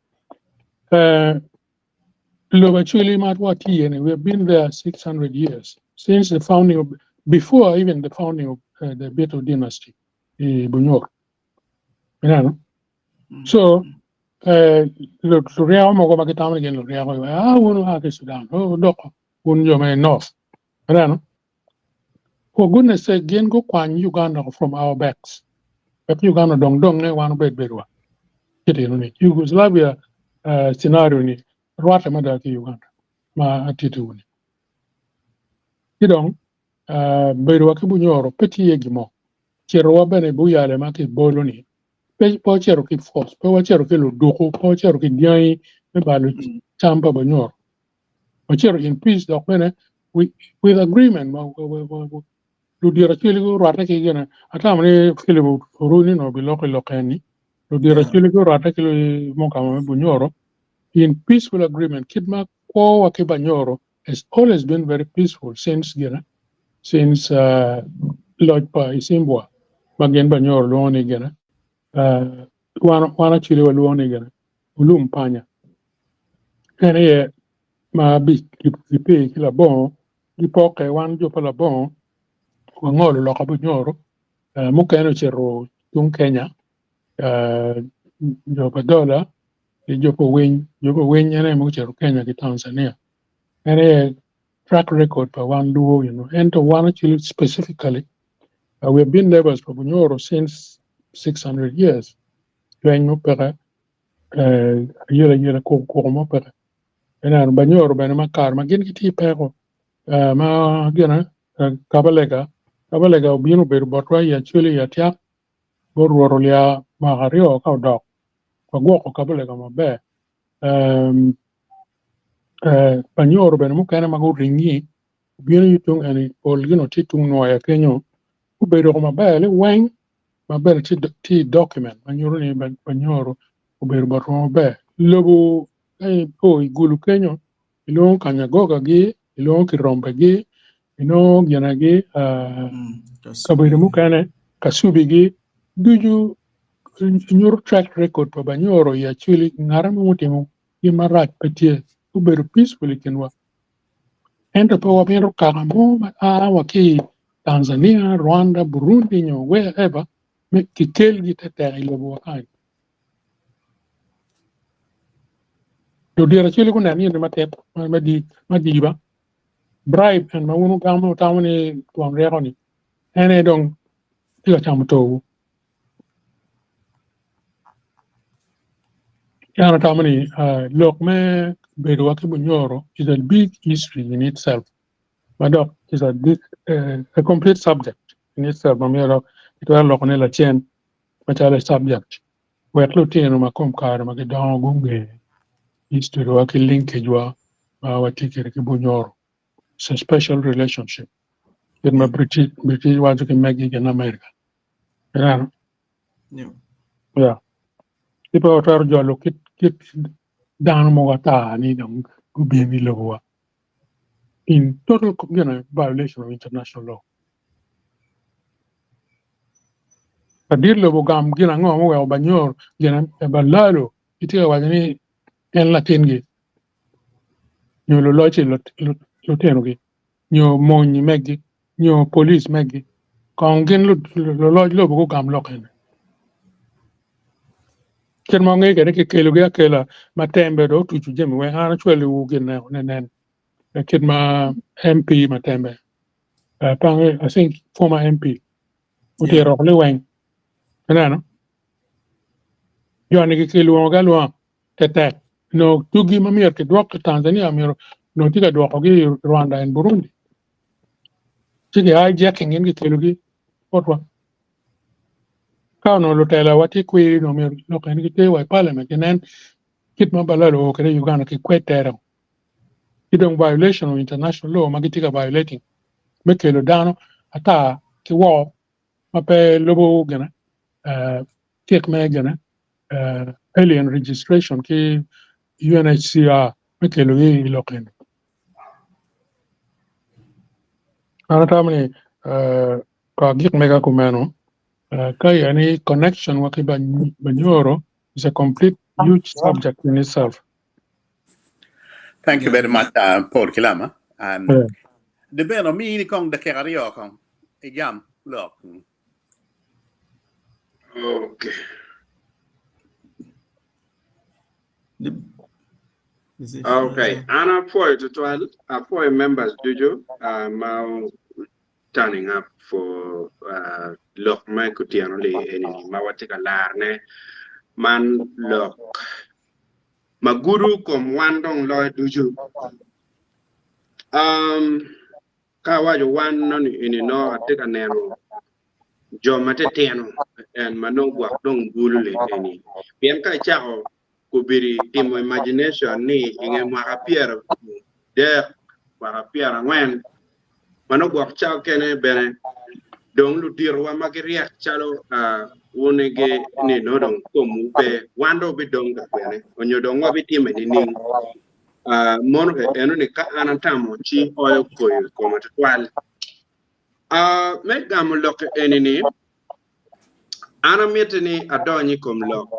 Lobo actually ma watye iye ni we have been there 600 years since the founding of before even the founding of the Beto dynasty i Bunyoro. Ineno? So luryeko mogo ma gitamo ni gin luryeko ah wun wua ki Sudan oh doko wun jo me North. Ineno? For goodness sake gin gukwany Uganda from our backs. Wek Uganda dong donge wan obed bedwa. Kit eno ni Yugoslavia scenario ni rwatte mada ki Uganda ma atitiwu ni. Ci dong bedowa ki Bunyoro pe tye gin mo. Citowa bene i buyale ma kibolo-ni, pe wacito ki force, pe wacito ki luduku, pe wacito ki dyangi me balo cam pa Banyoro. Wacito in peace dok bene with agreement ma ludito acwali gurwatte ki gine. Atamo ni Philip Oruni onongo biloko i lok eni. Ludito acwali gurwatte ki mukama me Bunyoro in peaceful agreement kit ma kwowa ki Banyoro has always been very peaceful since gine since loc pa Isimbwa ma gin Banyoro lwongo ni gine wan wan Acholi walwongo ni gine Olum Panya en aye ma gipe ki labongo gipoke wan jo pa labongo wangolo loka Bunyoro mukene ocito tung Kenya jo pa Dola ki jo pa Owiny jo pa Owiny en aye ma gucito Kenya ki Tanzania en aye track record pa wan luo you know ento wan actually specifically we have been neighbors pa Bunyoro since 600 years lweny mo peke ayela ayela koko koko mo peke ineno Banyoro bene ma kare ma gin gitye i peko ma gine Kabalega Kabalega obino obedo botwa i Acholi i Atyak bot Rwot olya mwaka aryo ka odok wagwoko Kabalega maber Banyoro bene mukene ma guringi obino i tung eni polgi onongo tye tung nwoya kenyo gubedo maber liweng ma bene tye i document ma nyuto ni Banyoro obedo botwa maber. Lobo ka ipo i Gulu kenyo ilwongo Kanyagogagi, ilwongo Kirombegi, inongo ginagi kabedo mukene Kasubigi ducu nyuto track record pa Banyoro i Acholi ngat mo mutimo gin marac pe tye gubedo peaceful i kinwa. Ento pe wamito kaka mo ma a wa ki i Tanzania, Rwanda, Burundi nyo wherever me kikelgi tetek i lobowa kany. Ludito acel guneno gin matek ma diba bribe en ma wun wugamo wutamo ni twon ryeko ni en aye dong tye ka camo towu. An atamo ni lok me bedowa ki Bunyoro is a big history in itself ma dok is a big a complete subject in itself ma myero kitwero lokone lacen macalo subject wek lutino ma kom kare ma gidongo gunge history wa ki linkage wa ma watye kwede ki Bunyoro. It's a special relationship kit ma British British waco ki megi gin America. Ineno? Yeah. Yeah. Ki pe watwero jolo kit kit dano mogo ata ni dong gubin i lobowa in total you know, violation of international law. Ladit lobo ogam gin ango muweko Banyor gin Balalo gitye ka waco ni en latingi nyo lulocci lutinogi nyo mony megi nyo police megi kong gin luloc lobo gugam lok eni. Kit ma wangeyo kwede kikelogi akela ma tembe dong otuco jami weng an acwaliwu gin nenen kit ma MP ma tembe I think former MP otito oko liweng ineno joni gikilwongogi alwonga tetek nongo tugi ma myero kidwok ki Tanzania myero nongo tye ka dwokogi i Rwanda and Burundi ci ki hijacking gin gikelogi botwa ka onongo lutela tye kwiri onongo myero lok eni giter wa i parliament ginen kit ma Balalo oo kwede i Uganda ki kwed tere ki dong violation of international law ma gitye ka violating me kelo dano ata ki woko ma pe lubo gine cik me gine alien registration ki UNHCR me kelogi i lok eni. An atamo ni ka gik mega kumeno ka ya ni connection wa ki Banyoro is a complete huge subject in itself. Thank you very much, Paul Kilama. And de beno mi ni kong dakika aryo kong igam lok. Okay. Okay, an apwoyo tutwal, apwoyo members ducu uh, ma turning up for uh, lok me kutyeno li eni ma watye ka larne man lok ma gudo kom wan dong loyo ducu. Um, ka awaco wan noni eni no atye ka neno jo matitino en ma nongo gwok dong bulu li eni. Pien ka icako kobedi timo imagination ni i nge mwaka 30, mwaka 40, ma nongo gwok ca okene bene dong luditowa ma giryek calo wunigi ni nongo dong komwu pe, wan dong wabidong ka kwene onyo dong wabitime nining? Mono enoni ka an atamo ci oyo koyo i koma tutwal. Me gamo lok eni-ni, an amiti ni adony i kom lok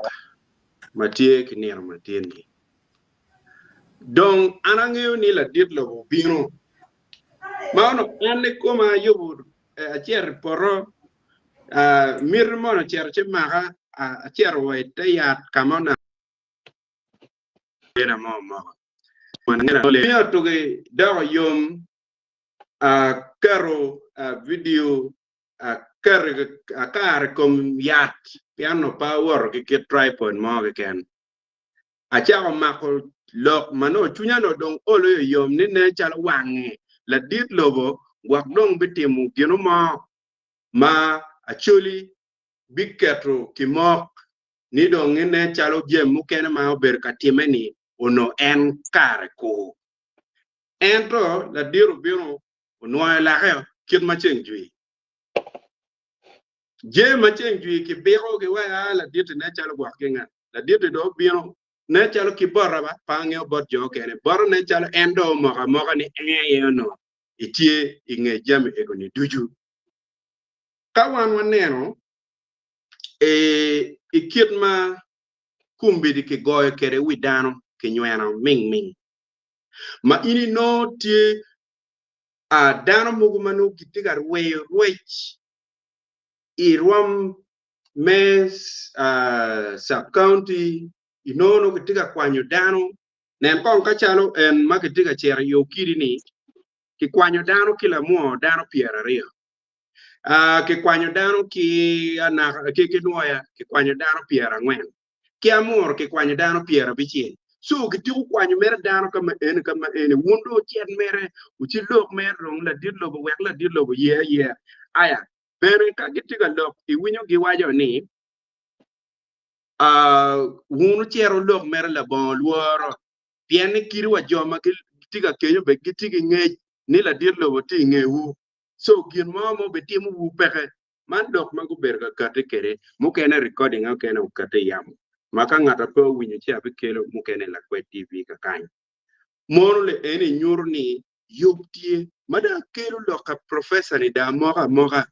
ma tye ki nino matin-ni. Dong an angeyo ni ladit lobo obino, ma onongo an kikoma ayubo acito i poto, miti moni ocito ci maka, acito wa i te yat ka ma onongo mo omoko. Miyo tuki doko yom aketo vidio aketo akaro i kom yat pien onongo pe awoto ki kit tripod mo keken. Acako mako lok ma nongo cwinya onongo dong olo yom ni nen calo wange ladit lobo gwok dong bitimo gino mo ma Acholi biketo kimok ni dong nen calo jami mukene ma obedo ka timme-ni onongo en kare kur. Ento ladit obino onwoyo lake kit ma ceng jwi. Jami ma ceng jwi kibiko giweko a ladit-ti nen calo gwok ki nga. Ladit-ti dong obino nen calo ki bota ba pe angeyo bot jo okene. Bota nen calo en dong omoko amoka ni en aye onongo etye i nge jami ego-ni ducu. Ka wan waneno i kit ma kombeddi kigoyo kwede wi dano kinyweno ming ming ma in inongo tye dano mogo ma nongo gitye ka rweyo rwec i rwom me sub county inongo nongo gitye ka kwanyo dano nen kong ka calo en ma kitye ka cito i Okidi-ni kikwanyo dano ki lamwo dano 20 kikwanyo dano ki anaka ki nwoya kikwanyo dano 40 ki amuru kikwanyo dano 90. So kitiko kwanyo mere dano ka ma eni ka ma eni wun dong wucit mere wucilok mere dong ladit lobo wek ladit lobo oye ayeya. Aya bene ka gitye ka lok iwinyo giwaco ni wun wucit wulok mere labongo lworo pien ni kadi wa jo ma gitye ka kenyo bene gitye ki ngec ni ladit lobo tye i ngewu. So gin mo ma obitimowu peke. Man lok ma gubedo ka kati kwede, mukene recording okene okati i yamo ma ka ngat pe owinyo ci abikelo mukene i Lakwed TV kakany. Mono le eni nyuto ni yub tye ma dong akelo lok ka professor ni dong amoko amoka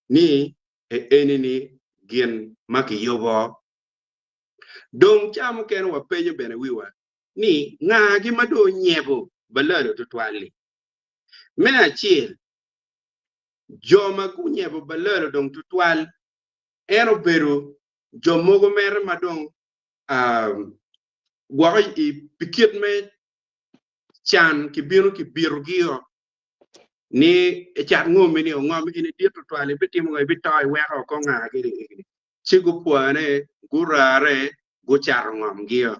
ni eni ni gin ma kiyubo. Dong ca mukene wapenyo bene wiwa ni nga gi ma dong onyebo balalo tutwal-li? Me acel, jo ma gunyebo balalo dong tutwal en obedo jo mogo mere ma dong gwoko pi kit me can kibino kibitogio ni ecat ngomi ni ongom eni dit tutwal ibitimo ngo ibito iweko oko nga gini gini ci gupwane gurare gucato ngomgio.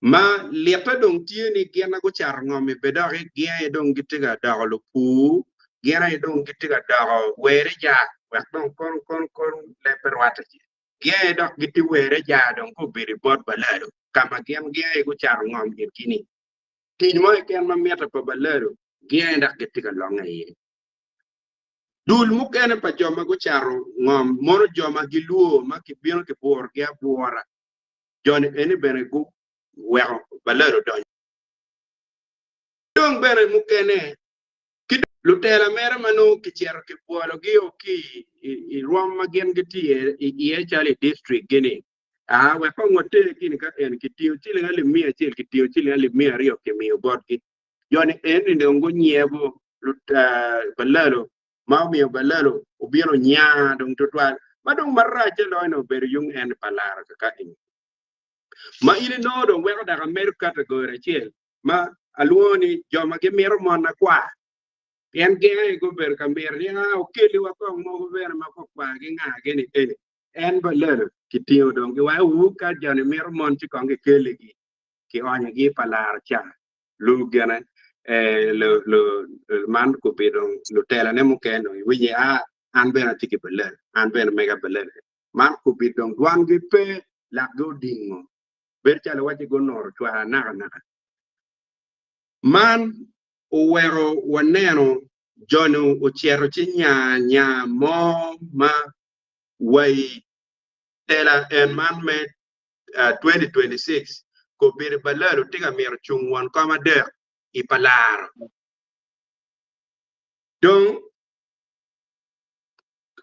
Ma litte dong tye ni gin ma gucato ngom i Bedoki gin aye dong gitye ka doko lupur, gin aye dong gitye ka doko were ja wek dong kono kono kono leb pe rwatte ci. Gin aye dok gitye were ja dong ka obedo i bot balalo ka ma gin gin aye gucato ngom itgi-ni. Tic mo keken ma mitte pa balalo gin aye dok gitye ka longe iye. Dul mukene pa jo ma gucato ngom mono jo ma gilwor ma kibino kiburogi abura. Jo-ni eni bene guweko balalo donyo. Dong bene mukene ki lutela mere ma nongo kicito kibwologi-o ki i rwom ma gin gitye iye calo i district-gi-ni, aa wek kong water gini ka eni kitingo ciling alip 100 kitingo ciling alip 200 kimiyo botgi. Jo-ni eni dong gunyebo balalo ma omiyo balalo obino nya dong tutwal ma dong maracce loyo ni obedo yung en pa laro kaka eni ma in inongo dong weko dok amedo category acel ma alwongo ni jo ma gimito mon akwar pien gin aye gubedo ka mito ni a okeliwa kong mogo bene ma kwakwar gi nga gini eni en balalo kitingo dong giwaco wu ka joni mito mon ci kong kikeligi kionyogi pa laro ca lu gene man gubedo lutelane mukene dong iwinye a. An bene atye ki balalo, an bene mega balalo. Man kubit dong dwangi pe, lakgi odingo. Bedo calo iwacci gunuro cwara nakanaka. Man oweko waneno joni ocito ci nya nya mo ma wai tela en man me 2026 kobedo balalo tye ka mito cung won kom adek i palaro. Dong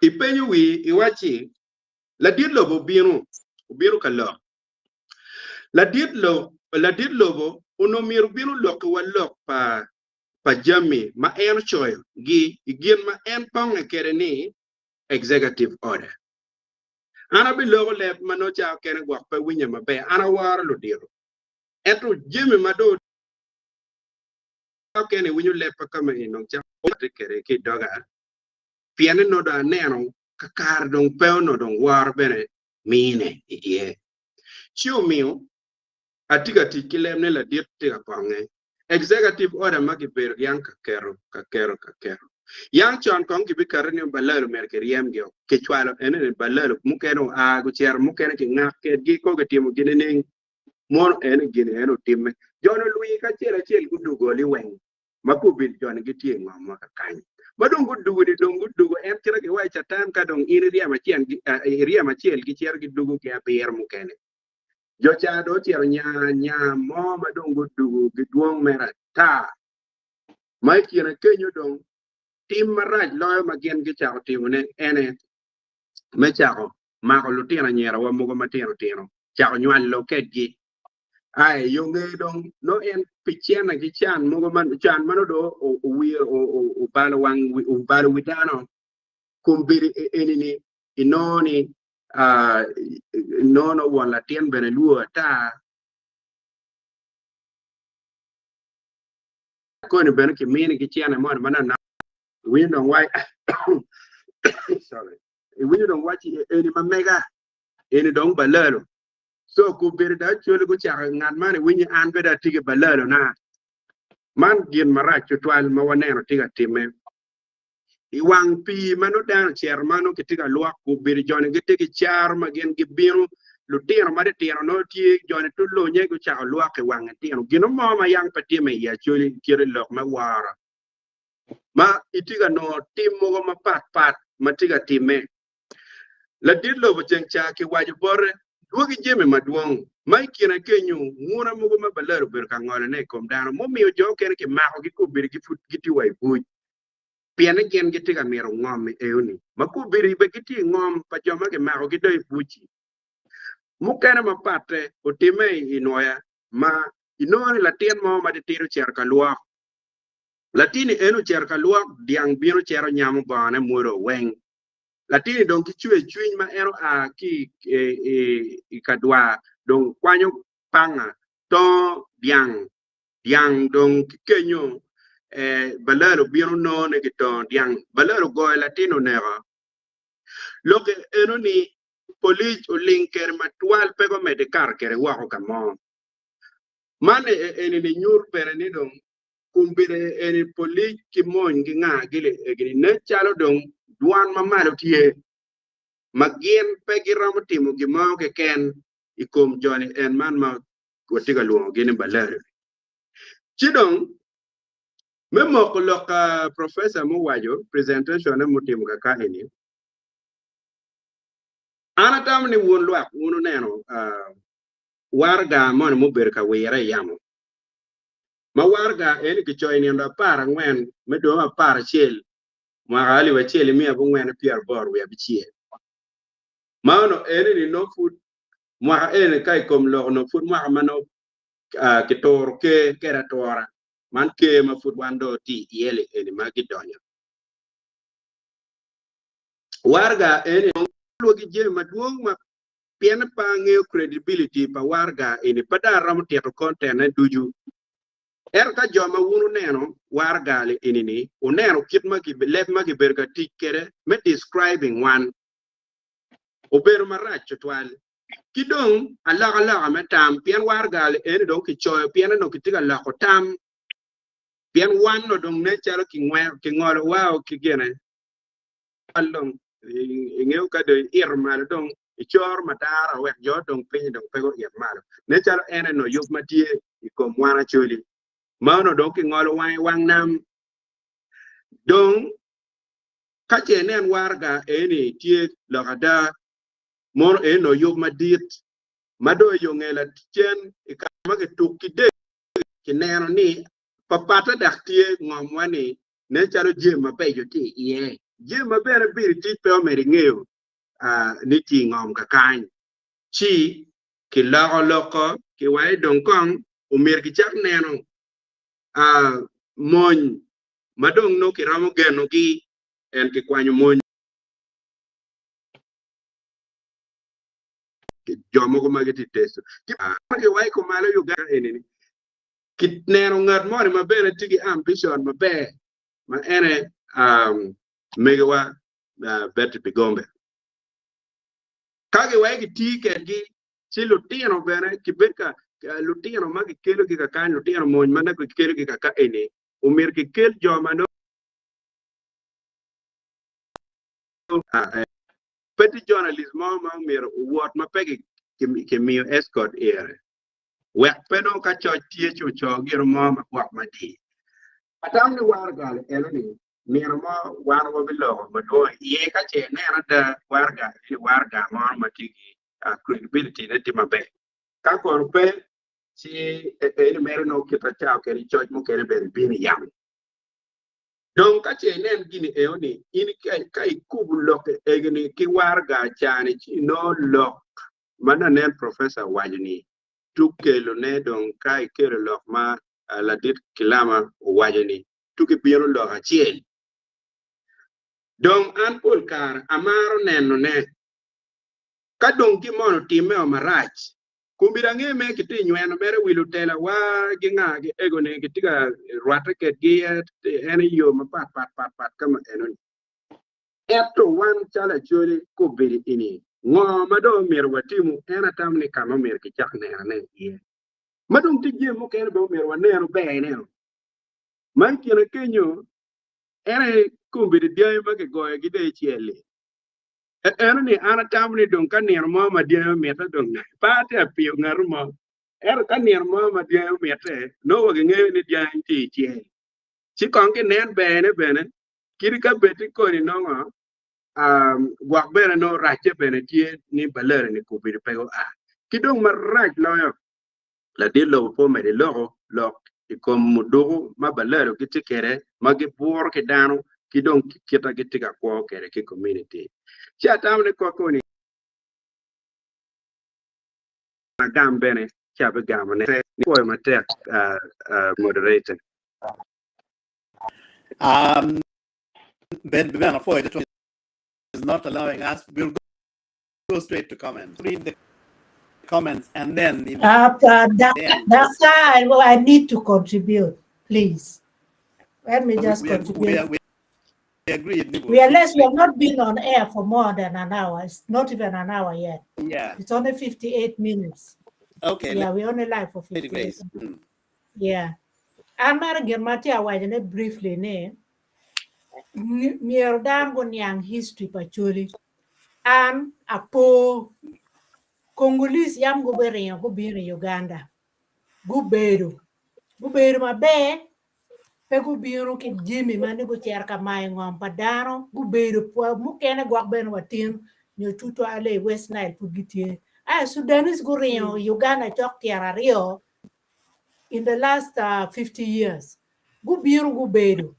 ipenyo wi iwacci ladit lobo obino, obino ka lok. Ladit lo, ladit lobo onongo myero obin olokkiwa lok pa pa jami ma en ocoyo gi i gin ma en ponge kede ni executive order. An abiloko leb ma nongo ca okene gwok pe winye maber, an aworo ludito. Ento jami ma dong okene iwinyo leb pa kama eni dong ca ote kede ki i doga, pienne nongo dong aneno kakare dong pe onongo dong woro bene mine i iye. Ci omiyo atye ka tic ki leb ni ladit tye ka konge. Executive order ma kibedo yang ka keto, ka keto, ka keto. Yang con kong kibiketo ni balalo myero kiryemgi o. Kicwalo ene ni balalo mukene oa gucito mukene kingak kedgi ko kitimo gi nining. Mono ene gini ene otimme. Jon olwi kacel acel gudugo liweng ma gubil joni gitye i ngom ma kakany. Ma dong gudugo ni dong gudugo en kite giwaco catan ka dong in iryemo acel iryemo acel gicito gidugo ki abiro mukene. Jo ca dong ocito nya nya mo ma dong gudugo gidwong mere ata. Ma i kine kenyo dong tim marac loyo ma gin gicako timone ene me cako mako lutino anyirawa mogo matino tino cako nywalo kedgi. Ai, yo nge dong nongo en pi cene ki can mogo ma can ma nongo dong owiro obalo wang obalo wi dano kombeddi eni-ni inongo ni inongo nongo won latin bene lwor ata koni bene kimini ki cene moni ma nanok iwinyo dong wai sorry iwinyo dong wacci eni ma mega eni dong balalo. So gubedo da acoli gucako ngat man iwinyo an bene atye ki balalo na. Man gin marac tutwal ma waneno tye ka timme. I wang pii ma nongo dano ocito ma nongo kitye ka lwok gubedo joni gitye ki caro ma gin gibino lutino matitino nongo tye joni tulunye gucako lwok i wang itino. Gin mo ma yang pe timme i acoli kite lok me woro ma itye ka nongo tim mogo mapat pat ma tye ka timme. Ladit lobo ceng ca kiwaco bote, Dwogi jami madwong, ma i kine kenyo nguna mogo ma balal obedo ka ngolone i kom dano, mumiyo jo okene kimakogi kombeddi pud gitye wa i buc, pienni gin gitye ka mito ngom i eoni, ma kombeddi bene gitye i ngom pa jo ma kimakogi dong i buc-ci. Mukene mapatte otimme i nwoya ma inongo ni latin mo matitidi ocito ka lwok. Latin-ni en ocito ka lwok, dyang bino cito nyamo bongone mwodo weng. Latinni dong ki cwer cwiny ma en oa ki i ka dwar dong kwanyo panga tongo dyang, dyang dong ki kenyo balalo bino nongo ni kitongo dyang, balalo ogoyo latin oneko. Lok eno ni polic oling kede matwal pe gumedde kato kede woko ka mo. Man eni ni nyuto bene ni dong Kombeddi eni polic ki mony ki nga gili egini nen calo dong dwan ma malo tye ma gin pe giromo timo gin mo keken i kom joni en man ma watye ka lwongogi ni balari. Ci dong me moko lok ka professor muwaco presentation ne mutimo kaka eni, an atamo ni wun lwak wun wuneno waraga moni mubedo ka wire i yamo. Ma waraga eni kicoyo i nino 14 me dwe me 11, mwaka 1986. Ma onongo eni-ni nongo pud mwaka eni ka i kom lok onongo pud mwaka ma nongo kituro ker kede atura, man ker ma pud wan dong watye iye li eni ma gidonyo. Waraga eni onongo lwagi jami madwong ma Pien pe angeyo credibility pa waraga eni, pe dong aromo tito content ne ducu. Ento ka jo ma wun wuneno waraga eni ni, wuneno kit ma leb ma kibedo ka tic kwede me describing wan, obedo marac tutwal. Ki dong alokaloka me tam, pien waraga eni dong kicoyo pien onongo kitye ka loko tam, pien wan onongo dong nen calo kingolo wa ki gine. tutwal dong ingeyo ka dong ito malo dong icoro matara wek jo dong piny dong pe guit malo. Nen calo en eno yub ma tye i kom wan Acholi ma onongo dong kingolo wange wang nam. Dong ka ce inen waraga eni tye lok ada, mono eno yub madit ma dong i yo nge lacen i kare ma kituk ki dek kineno ni papatte dok tye ngomwa ni nen calo jami mabeco tye iye. Jami ma bene biri tic pe omedo ingeyo ni tye i ngom kakany. Ci kiloko loko kiwaco dong kong omyero kicak neno mony ma dong nongo kiromo genogi en kikwanyo mony jo mogo ma gitye i teco. Ki kiwaco kumalo i Uganda eni-ni, kineno ngat moni ma bene tye ki ambition maber ma ene megiwa Betty Bigombe. Ka giwaco giti kedgi, ci lutino bene kibed ka lutino ma gikelogi kakany, lutino mony ma nongo gikelogi kaka eni, omyero kikel jo ma nongo Pe tye journalist mo ma omyero owot ma pe kimiyo escort ire wek pe nongo ka coc tye ci oco gino mo ma gwok madir. Atamo ni waraga eno ni nino mo wan wabiloko madwong iye ka ce ineno ada waraga eni waraga mo ma tye ki credibility ne tye maber. Ka kono pe ci eni mere nongo kite ca kede coc mukene bene bino i yamo. Dong ka ce inen gini eno-ni, in ka ikubo lok egini ki waraga ca-ni ci inongo lok ma lanen professor owaco-ni tuk kelone dong ka ikelo lok ma ladit Kilama owaco-ni tuk ibino lok acel. Dong an pol kare amaro nenone ka dong gin moni otimme-o marac. Kombeddi ange me kitye nyweno mere wi lutela wa gi nga gi ego ni gitye ka rwatte kedgi en i yo mapat pat pat pat ka ma eno ni. Ento wan calo Acholi kombeddi ini ngo ma dong omyero watimu en atamo ni ka ma omyero kicak nenone iye. Ma dong tye jami mukene bene omyero wanenu ber neno. Ma i kine kenyo en aye kombeddi dyangi ma kigoyogi dong i cel-li. Eno ni an atamo ni dong ka nino mo ma dyangi omitte dong pe atye apiyo ngat mo. Ento ka nino mo ma dyangi omitte nongo wa gingeyo ni dyangi tye i cel. Ci kong ginen berne bene kadi ka bed ti koni nongo gwok bene nongo racce bene tye ni balere ni kobedo pe gua. Ki dong marac loyo Ladit lobo pe omedo iloko lok i kom muduku ma balalo gitye kwede ma giburo ki dano ki dong kit ma gitye ka kwo kwede ki kominiti. Ci atamo ni koko ni agam bene ci abigamo ne. Pwoyo matek moderator. Um, Ben, Ben, apwoyo is not allowing us. We'll go straight to comments. Read the comments and then in the end. Doctor, I, I need to contribute, please. Let me just contribute. We, we agree. We, unless we have not been on air for more than an hour. It's not even an hour yet. Yeah. It's only 58 minutes. Okay. Yeah, we only live for 58 minutes. Yeah. An mar gin ma tye awacone briefly ni myero dano guniang history pa Acholi. An apo Congolese yam gubiringo gubino i Uganda. Gubedo. Gubedo maber pe gubino ki jami ma ni gucito ka mayo ngom pa dano gubedo mukene gwok bene watin nyo tutwale i West Nile pud gitye. Aya Sudanese guringo i Uganda cok tyen aryo in the last 50 years. Gubino gubedo.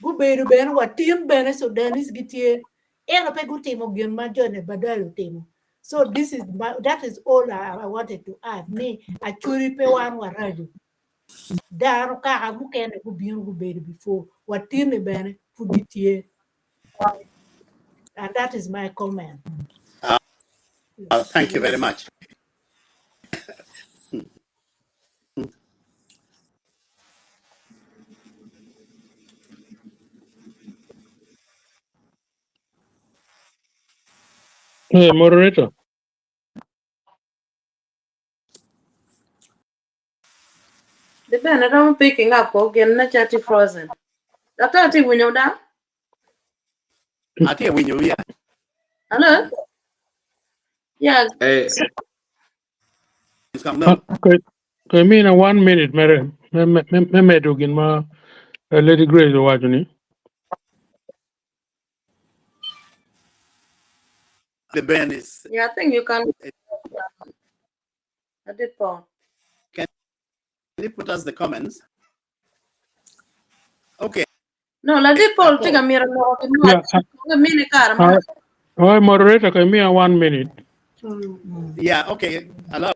Gubedo bene watin bene Sudanese gitye. Ento pe gutimo gin ma joni Badal otimo. So this is that is all I wanted to add ni Acholi pe wan waraco. Dano kaka mukene gubino gubedo before watini bene pud gitye. And that is my comment. Thank you very much. Hey, moderator. The ben aromo picking up ko gin na chat frozen. Dr. Ti winyo da? Atye winyo ya. Hello? Yeah. Eh, It's come now. Okay. Okay, mina one minute mere me me me medo gin ma Lady Grace owacho ni. The band is Yeah, I think you can. I did Paul. Can you put us the comments? Okay. No, la did Paul take a mirror. Yeah. Mini car. Oh, moderator, give me a 1 minute. Yeah, okay. Allow.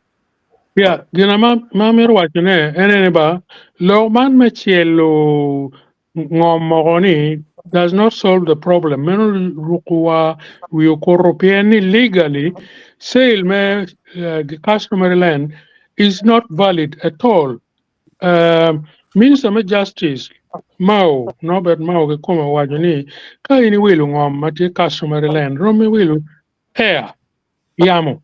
Yeah, gina ma miro wacho ne ene ba lo man me chielo ngom moko ni does not solve the problem. Meno rukuwa wiyo koro pieni legally sale me the customary land is not valid at all. Minister of Justice Mao, Norbert Mao ke kome wacho ni ka in iwilo ngom ma tye customary land rom iwilo air yamo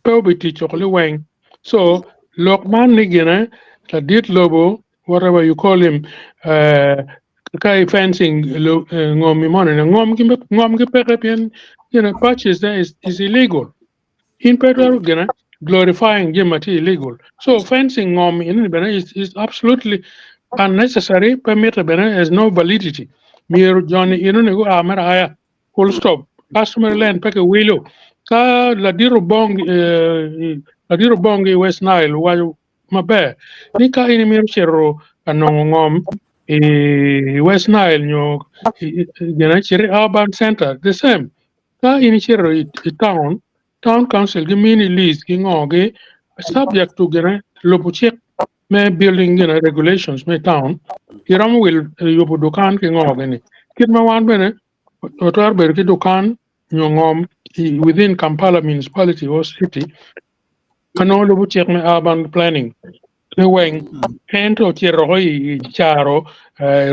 pe obi tic liweng. So lok man ni gine ladit lobo whatever you call him ka fencing lo, ngom mi moni na ngom ki peke pien purchase there is illegal. In pe twero gine glorifying gin ma tye illegal. So fencing ngom in bene is absolutely unnecessary pe mitte bene has no validity. Myero joni ino ni go amera aya full stop. Customary land peke wilo. Ka ladiro bong ladiro bong i West Nile wacho maber ni ka in imito cito ka nongo ngom i West Nile nyo gina cito i urban center the same. Ka in icito i town, town council gi mini lease gi ngo gi subject to gina lubo cik me building gina regulations me town iromo wil yubo dukan ki ngo gini. Kit ma wan bene otwero bedo ki dukan nyo ngom within Kampala municipality or city ka nongo lubo cik me urban planning ni weng ento cito ko i caro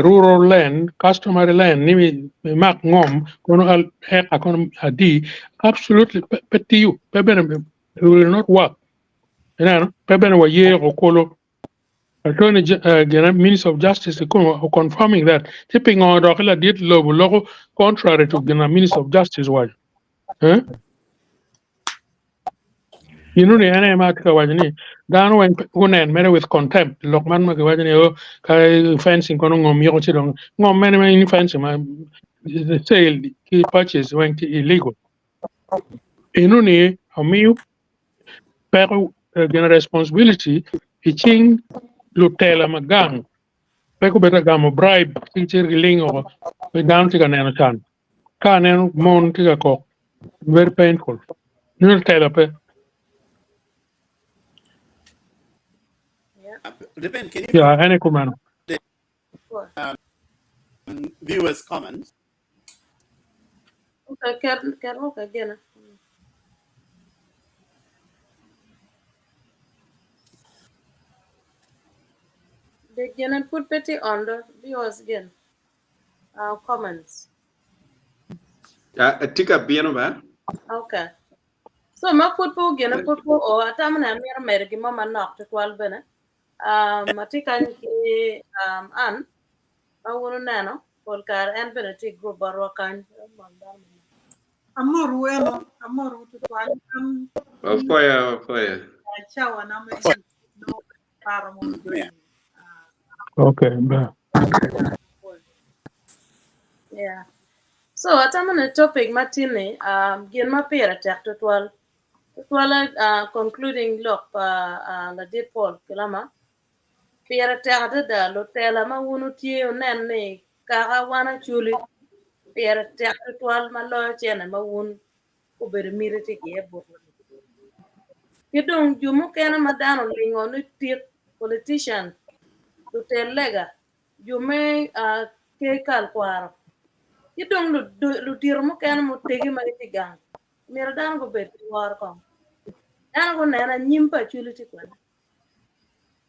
rural land customary land ni mi mak ngom kono eka kono adi absolutely pe tiyo pe bene it will not work. Ineno pe bene waye ko kolo Attorney General Minister of Justice confirming that ti pingo dok ladit lobo loko contrary to gina Minister of Justice wacho. Eh? Ino ni ene ma atye ka waco ni dano weng gunen mere with contempt lok man ma kiwaco ni oh, ka fencing kono ngom yoko ci dong ngom mene ma in fencing ma the sale ki purchase weng tye illegal. Ino ni omiyo peko gina responsibility i cing lutela ma gang pe gubedo ka gamo bribe ci gicito gilingo oko dano tye ka neno can ka aneno mon tye ka kok very painful nyo lutela pe. Depend, can you Yeah, ene kumeno. Viewers comments? Okay, ker okay gina. The gina put petty on the viewers again. Comments. Tika bino ba? Okay. So ma put po gina put po o atamo na miro medo gimo manok tutwal bene. Atye kany ki an ma wun uneno pol kare en bene tye i group botwa kany. Amor welo, amor tutwal. Ofoya, ofoya. Chawa na me no paro mo. Yeah. Okay, ba. Yeah. So atamo ni topic matini gin ma pire tek tutwal. Tutwal concluding lok pa ladit Paul Kilama. Pire tek adada lutela ma wun utye unen ni kaka wan Acholi pire tek tutwal ma loyo cene ma wun obedo miti tye iye botwa. Ki dong jo mukene ma dano olingo ni tik politician lutel lega jo me ker kal kwaro ki dong ludito mukene mutegi ma gitye gang myero dano gubed ki woro kong dano guneno anyim pa Acholi tye kwene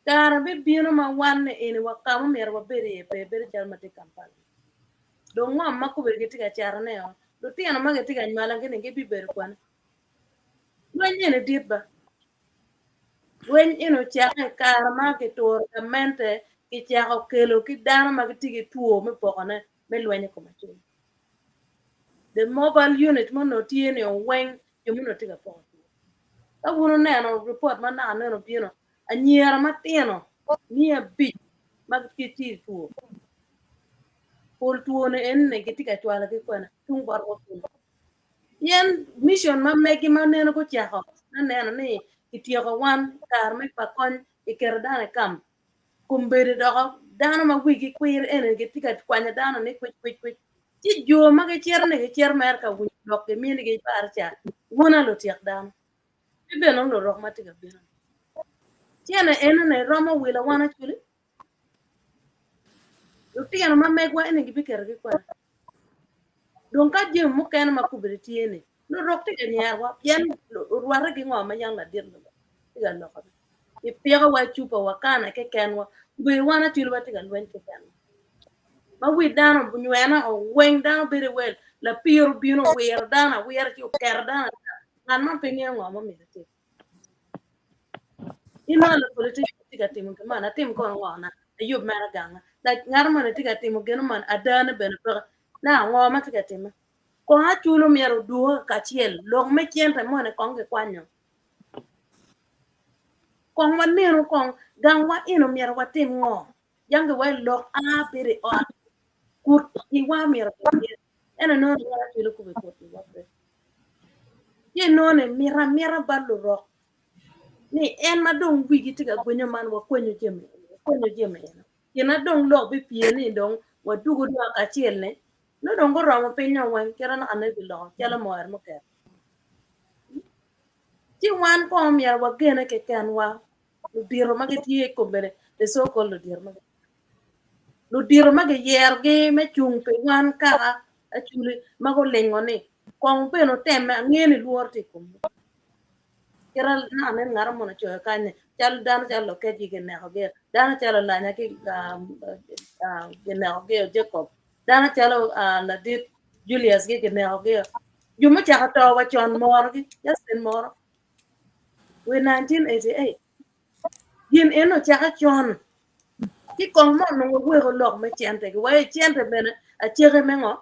kare bibino ma wan ni eni wa kama myero wabed iye pe bedo calo ma tye Kampala dong ngom ma kobedi gitye ka catone o lutino ma gitye ka nywalogi ni gibibedo kwene lweny eni dit ba lweny eni ocake i kare ma kituro gamente kicako kelo ki dano ma gitye ki two me pokone me lweny i kom Acholi. The mobile unit ma onongo tye ni oweng jo ma onongo tye ka poko two. Ka wun wuneno report ma naka nene obino, anyira matino 500 ma gitye i two. Pol two ni eni gitye ka cwalo ki kwena tung bot wa kunu. Pien mission ma megi ma nene gucako me neno ni kityeko wan kare me pa kony kiketo dano i camp kombeddi doko dano ma wigi kwir eni gitye ka kwanyo dano ni kwic kwic kwic ci jo ma gicito ni gicito mere ka winyo lok giminigi baraca wun a lutyek dano ki bene lurok ma tye ka bino cene enoni romo wilo wan acwali Lutino ma megwa eni gibiketogi kwene? Dong ka jami mukene ma kubbe tye-ni, lurok tye ka nyerowa pien orwatte ki ngo ma yang ladit lobo tye ka lokone. Ipikowa i cupa wakane kekenwa, obedo wan acwali watye ka lweny kekenwa. Ma wi dano onywene oweng dano bedo wel, lapir obino owiro dano awira ci oketo dano ata, ngat man pe ngeyo ngo ma myero etim. Inongo lapolitician tye ka timo gin man, atim kono ngo na, ayub mere ganga. Like ngat moni tye ka timo gin man adane bene peke. Na ngo ma tye ka time? Kong aculo myero oduke kacel, lok me cente moni kong kikwanyo. Kong wanenu kong gangwa eno myero watim ngo? Jangi wa lok a bedo i ot, kut iwa myero obed tye. Ento inongo ni wan aculo kube kut iwa pe. Ci inongo ni mito amita bot lurok ni en ma dong wigi tye ka gwenyo man wakwenyo jami eni, wakwenyo jami eni. Gin na dong lok bipye ni dong wadugu dok kacel ni nongo dong guromo piny nyo weng kite naka ne giloko calo moer muket. Ci wan kong myero wagene kekenwa ludito ma gitye i kom bene the so called ludito ma Ludito ma giyerogi me cung pi wan kaka Acholi ma gulingo ni kong bene otemme angeyo ni lworo tye i komgi. Kit ma aneno ngat moni ocoyo kany ni calo dano calo Loketgi kinekogi, dano calo Olanya kinekogi, Jacob, dano calo ladit Julius gi kinekogi, jo mucako to wa con morogi, Justin moro we 1988 Gin eno ocake con, ci kong ma onongo weko lok me cente gi wa i cente bene aceke me ngo?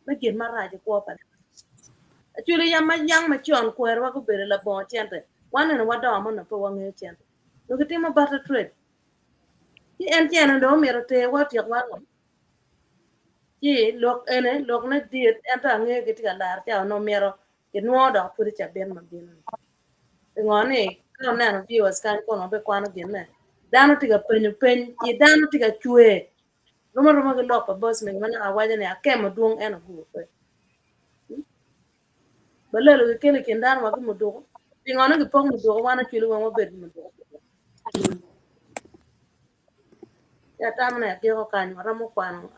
Me gin marac i kwo pa dano. Actually yam ma yang macon kwerowa gubedo labongo cente, wan eno wadongo ma onongo pe wangeyo cente. Dong gitimo barter trade. Ci en cene dong omyero oterwa otyek wa ngo? Ci lok ene lok ne dit ento angeyo gitye ka laro ca onongo myero kinwo dok pud i cabit ma bino ni. Pingo ni ka wuneno viewers kany kono wabikwano ginne. Dano tye ka penyo peny i dano tye ka cwer. Rom aroma ki lok pa boss mego ma naka awaco ni akemo dwong en ogubo pe. Balelo gikelo i kin dano wa ki muduku. Pingo ni gipok muduku wan acwali weng wabed ki muduku. Ci atamo ni agiko kany waromo kwano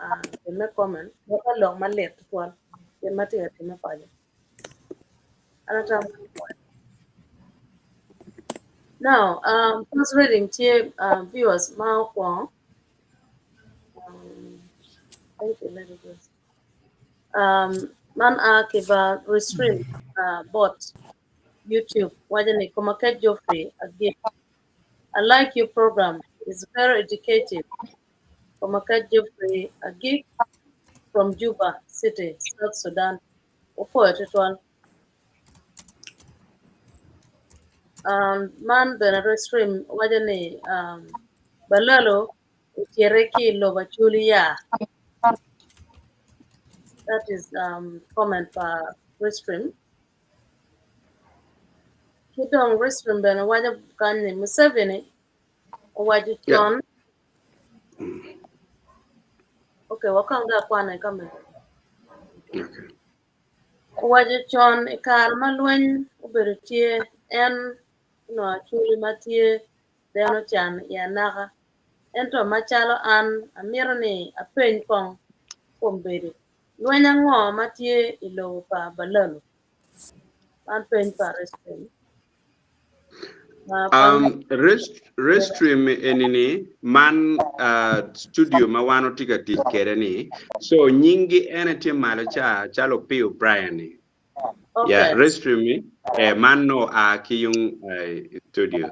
gin me comment wek lok malit tutwal gin ma tye ka timme paco. An atamo ni kwany. Now, first reading tye viewers ma okwongo. Thank you, Lady Grace. Man a ki ba Restream bot YouTube waco ni Komakech Geoffrey Agip. I like your program. It's very educative. Komakech Geoffrey Agip from Juba City, South Sudan. Opwoyo tutwal. Um, man bene Restream waco ni um, Balalo ocite ki i lobo Acholi ya. That is um, comment pa Restream. Ki dong Restream bene waco kany ni Museveni owaco con Okay, wakong dong akwane ka meno. Okay. Owaco con i kare ma lweny obedo tye, en onongo Acholi ma tye deno can i anaka. Ento macalo an amito ni apeny kong kombeddi, lweny ango ma tye i lobo pa Balalu? Man peny pa Restream. Restream eni-ni man studio ma wan watye ka tic kwede ni so nyinggi ene tye malo ca calo Opiyo Brian ni. Yeah, Restream ni eh, man nongo oa ki yung i studio.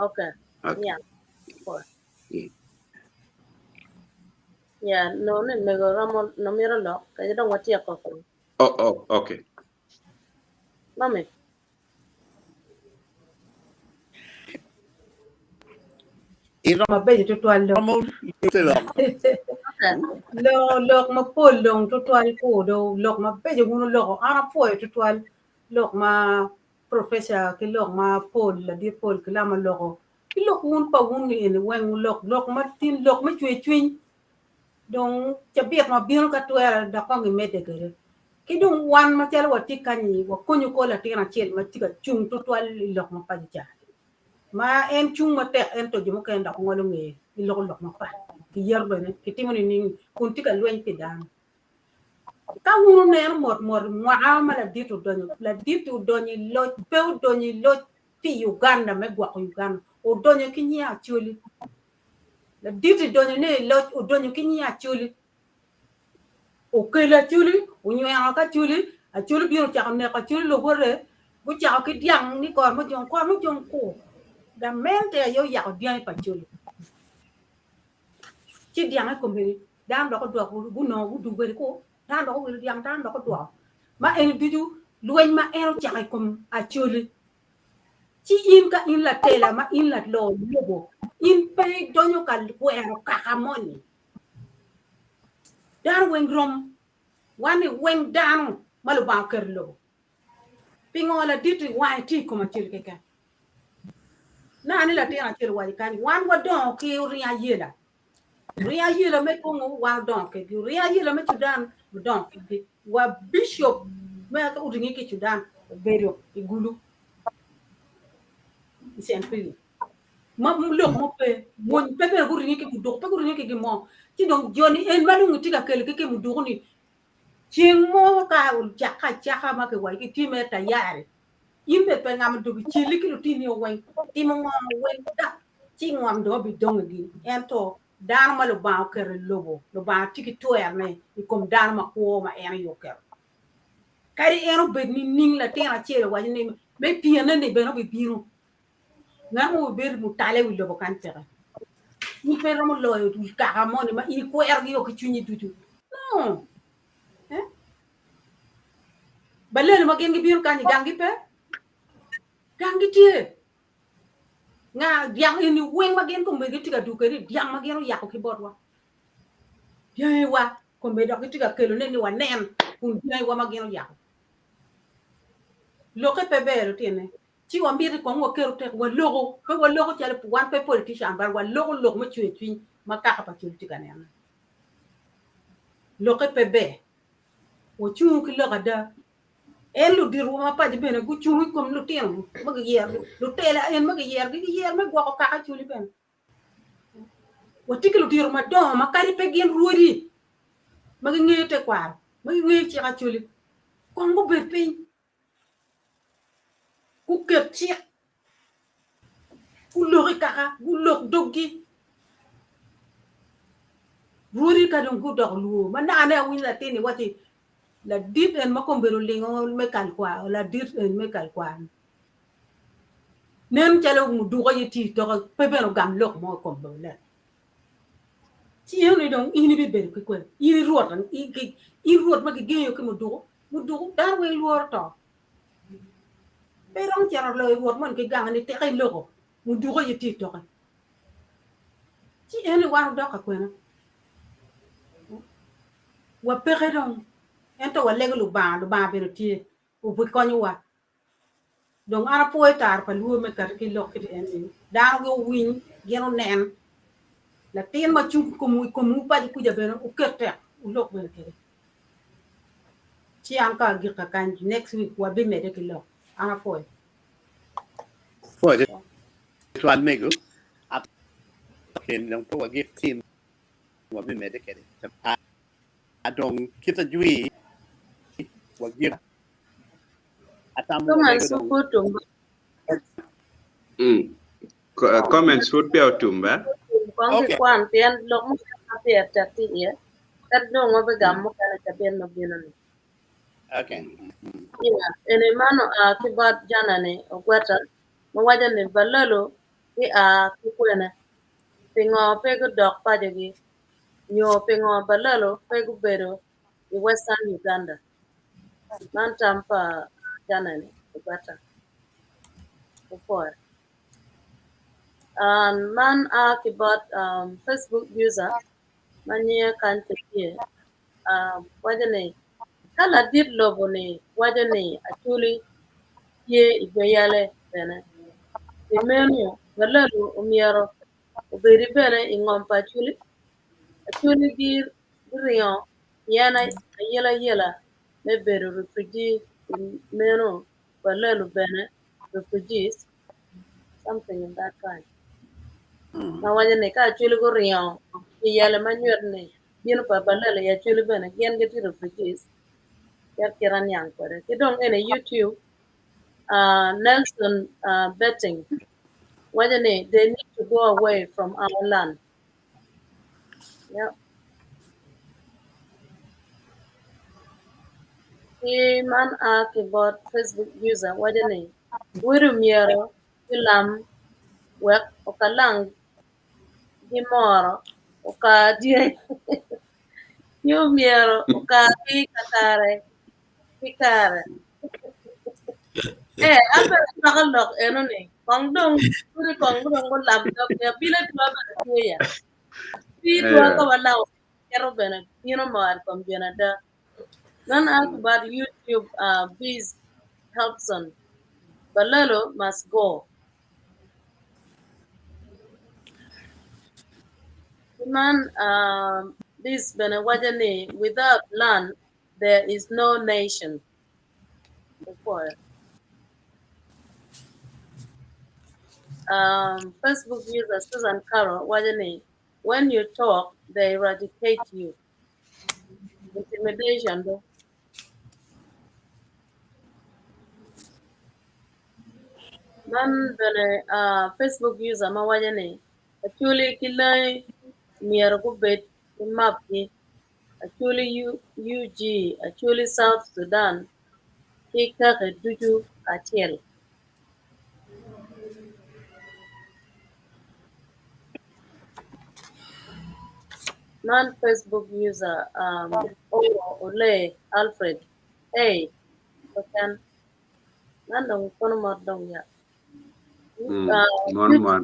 Okay. Yeah. Yeah, no ni mego romo no mito lok kadi dong watyeko. Oh, oh, okay. Mami. Mabeco tutwal dong. Iromo lute lok. Loko lok mapol dong tutwal ku do lok mabeco wun wuloko an apwoyo tutwal lok ma professor ki lok ma Paul ladit Paul Kilama oloko ki lok wun pa wun ni eni weng wulok lok ma tin lok me cwer cwiny dong cabit ma bino ka twere dok kong imedde kwede ki dong wan macalo watye kanyi wakonyo kor latin acel ma tye ka cung tutwal i lok ma paco ca ma en cung matek ento jo mukene dok ngolo ngeye giloko lok mapat giyeto bene gitimo nining kun tye ka lweny pi dano. Ka wun wuneno mot mot mwaka ma ladit odonyo ladit odonyo i loc pe odonyo i loc pi Uganda me gwoko Uganda odonyo ki nying Acholi ladit odonyo ne i loc odonyo ki nying Acholi okelo Acholi onyweno ki Acholi Acholi obino ocako neko Acholi luwote gucako ki dyang ni kor mujong kor mujong kur gamente aye oyako dyangi pa Acholi ci dyang i komedi dano dok odwoko gunongo gudugo kwede kur dano dok owilo dyang dano dok odwoko ma eni ducu lweny ma en ocako i kom Acholi ci in ka in latela ma in laloo lobo in pe idonyo ka kwero kaka moni dano weng rom wan ni weng dano ma Lubanga oketo i lobo pingo ladit-ti wange tye i kom Acholi keken nani latin acel owaco kany wan wadongo ki oringo ayela oringo ayela me Congo wan odongo kedgi oringo ayela me Sudan odongo kedgi wa bishop me oringi ki Sudan obedo i Gulu i St. Philip ma lok mo pe mony pe bene guringi ki muduku pe guringi ki gin mo ci dong joni en ma dong itye ka kelo ki ki muduku ni ceng mo ka ocake acaka ma kiwaco ki tye mere tayari in bene pe ngamo dogi celli ki lutini weng timo ngo weng dok ci ngom dong obidong igi ento dano ma Lubanga oketo i lobo Lubanga tye ki twerone i kom dano makwo ma en aye oketo kadi en obed nining latin acel owaco ni me pyene ni bene obibino ngat mo obedo mutale i wi lobo kany peke in pe iromo loyo wi kaka moni ma in ikwerogi o ki cwinyi ducu no eh? Balelo ma gin gibino kany i ganggi pe ganggi tye nga dyang eni weng ma gin kombe gitye ka dugo kwede dyang ma gin oyako ki botwa dyangiwa kombe dok gitye ka kelone ni wanen kun dyangiwa ma gin oyako lokke pe ber lutine ci wamiti kong waketo tek waloko pe waloko calo wan pe politician but waloko lok me cwer cwiny ma kaka pa col tye ka neno lokke pe ber wacungo ki lok ada en luditowa ma paco bene gucungo i kom lutino ma giyero lutela en ma giyerogi giyero me gwoko kaka coli bene watye ki ludito madongo ma kadi pe gin rwodi ma gingeyo tekwaro ma gingeyo cik acoli kong gubed piny Guket cik, gulok i kaka, gulok doggi. Rwodi ka dong gudoko lwor ma nakane awinyo latin-ni wacci ladit en ma kome obedo olingo me kal kwar ladit en me kal kwar-ni nen calo muduku aye tye i toke pe bene ogam lok mo i kom lawil ci eno ni dong in ibibedo ki kwene in i rwot in rwot ma gigengo ki muduku Muduku dano weng lworo to. Pe iromo cito loyo rwot moni ki gange ni teke iloko, muduku aye tye i toke. Ci en ni wan odok ka kwena. Wapeke dong, ento walego Lubanga, Lubanga bene tye, obikonyowa. Dong an apwoyo taro pa lwor me kati ki lok kiti en ni dano guwiny, gin onen. Latin ma cung i komwu paco kuca bene wuket tek, wulok bene kwede. Ci an ka agik kakany, next week wabimedde ki lok. An apwoyo. Pwoyo twal mego. Akin dong pe wagik tin wabimedde kwede. Dong kit ajwi wagik atamo Comments wamego dong. pud otum. Comments pud peya otum ba? Kong Okay. kikwan pien lok mukene ma pire tek tye iye. Kadi dong wabigamo mukene cabit ma bino-ni. Okay. Yeah, eni man oa ki bot Janani Ogweta ma waco ni Balalo gia ki kwene? Pingo pe gudok pacogi? Nyo pingo Balalo pe gubedo i Western Uganda? Man tam pa Janen Ogata. Opwoyo. Man a ki bot Facebook user ma nyinge kany pe tye waco ni ka ladit lobo ni waco ni Acholi tye i Bweyale bene pi meno Balalu omyero obedi bene i ngom pa Acholi. Acholi giringo pien ayelayela me bedo refugee pi meno Balalu bene refugees something in that kind. Ma waco ni ka Acholi guringo i yale ma nywet ni bino pa Balalu i Acholi bene gin gitye refugees ket kit aniang kwede. Ki dong eni YouTube Nelson Betting waco ni they need to go away from our land. Yep. Ki man a ki bot Facebook user waco ni welo myero gilam wek okalang gimoro okar dyangi ki omyero okar ki kakare ki kare. Eh, an bene acwako lok eno ni kong dong pudi kong dong gulam dog gi abila twa bene tye ya. Pi twa ka walamo keto bene bino mor i kom gin ada. Man ask about YouTube Biz Helpson. Balalo must go. Man Biz bene waco ni without land there is no nation. Opwoyo. Facebook user Susan Carroll waco ni when you talk they eradicate you. Intimidation do. Man bene Facebook user ma waco ni Acholi ki Langi myero gubed ki map gi Acholi UG, Acholi South Sudan ki kaki ducu kacel. Man Facebook user Owor Ole Alfred Hey keken man dong kono mot dong ya. Mon mon.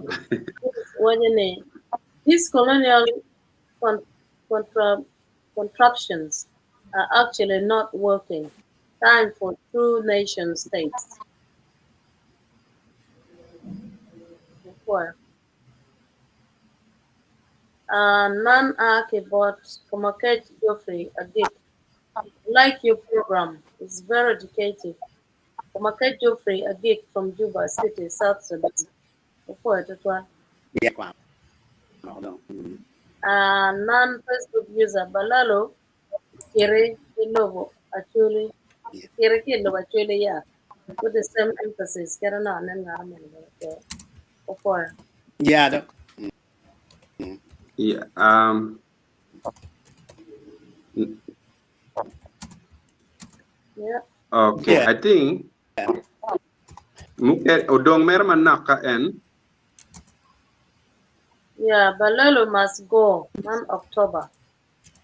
Waco ni these colonial contraptions are actually not working. Time for true nation states. Man a ki bot Komakech Geoffrey Agik. Like your program. It's very educative. Komakech Geoffrey Agik from Juba City, South Sudan. Opwoyo tutwal. Non Facebook user Balalo kiri ki lobo Acholi kiri ki lobo Acholi ya with the same emphasis kede no anen ngat moni bene pe opwoyo. Yeah, do. Yeah, Yeah. okay, Yeah. I think Muke odong mere manok ka en. Yeah, Balalo must go man October.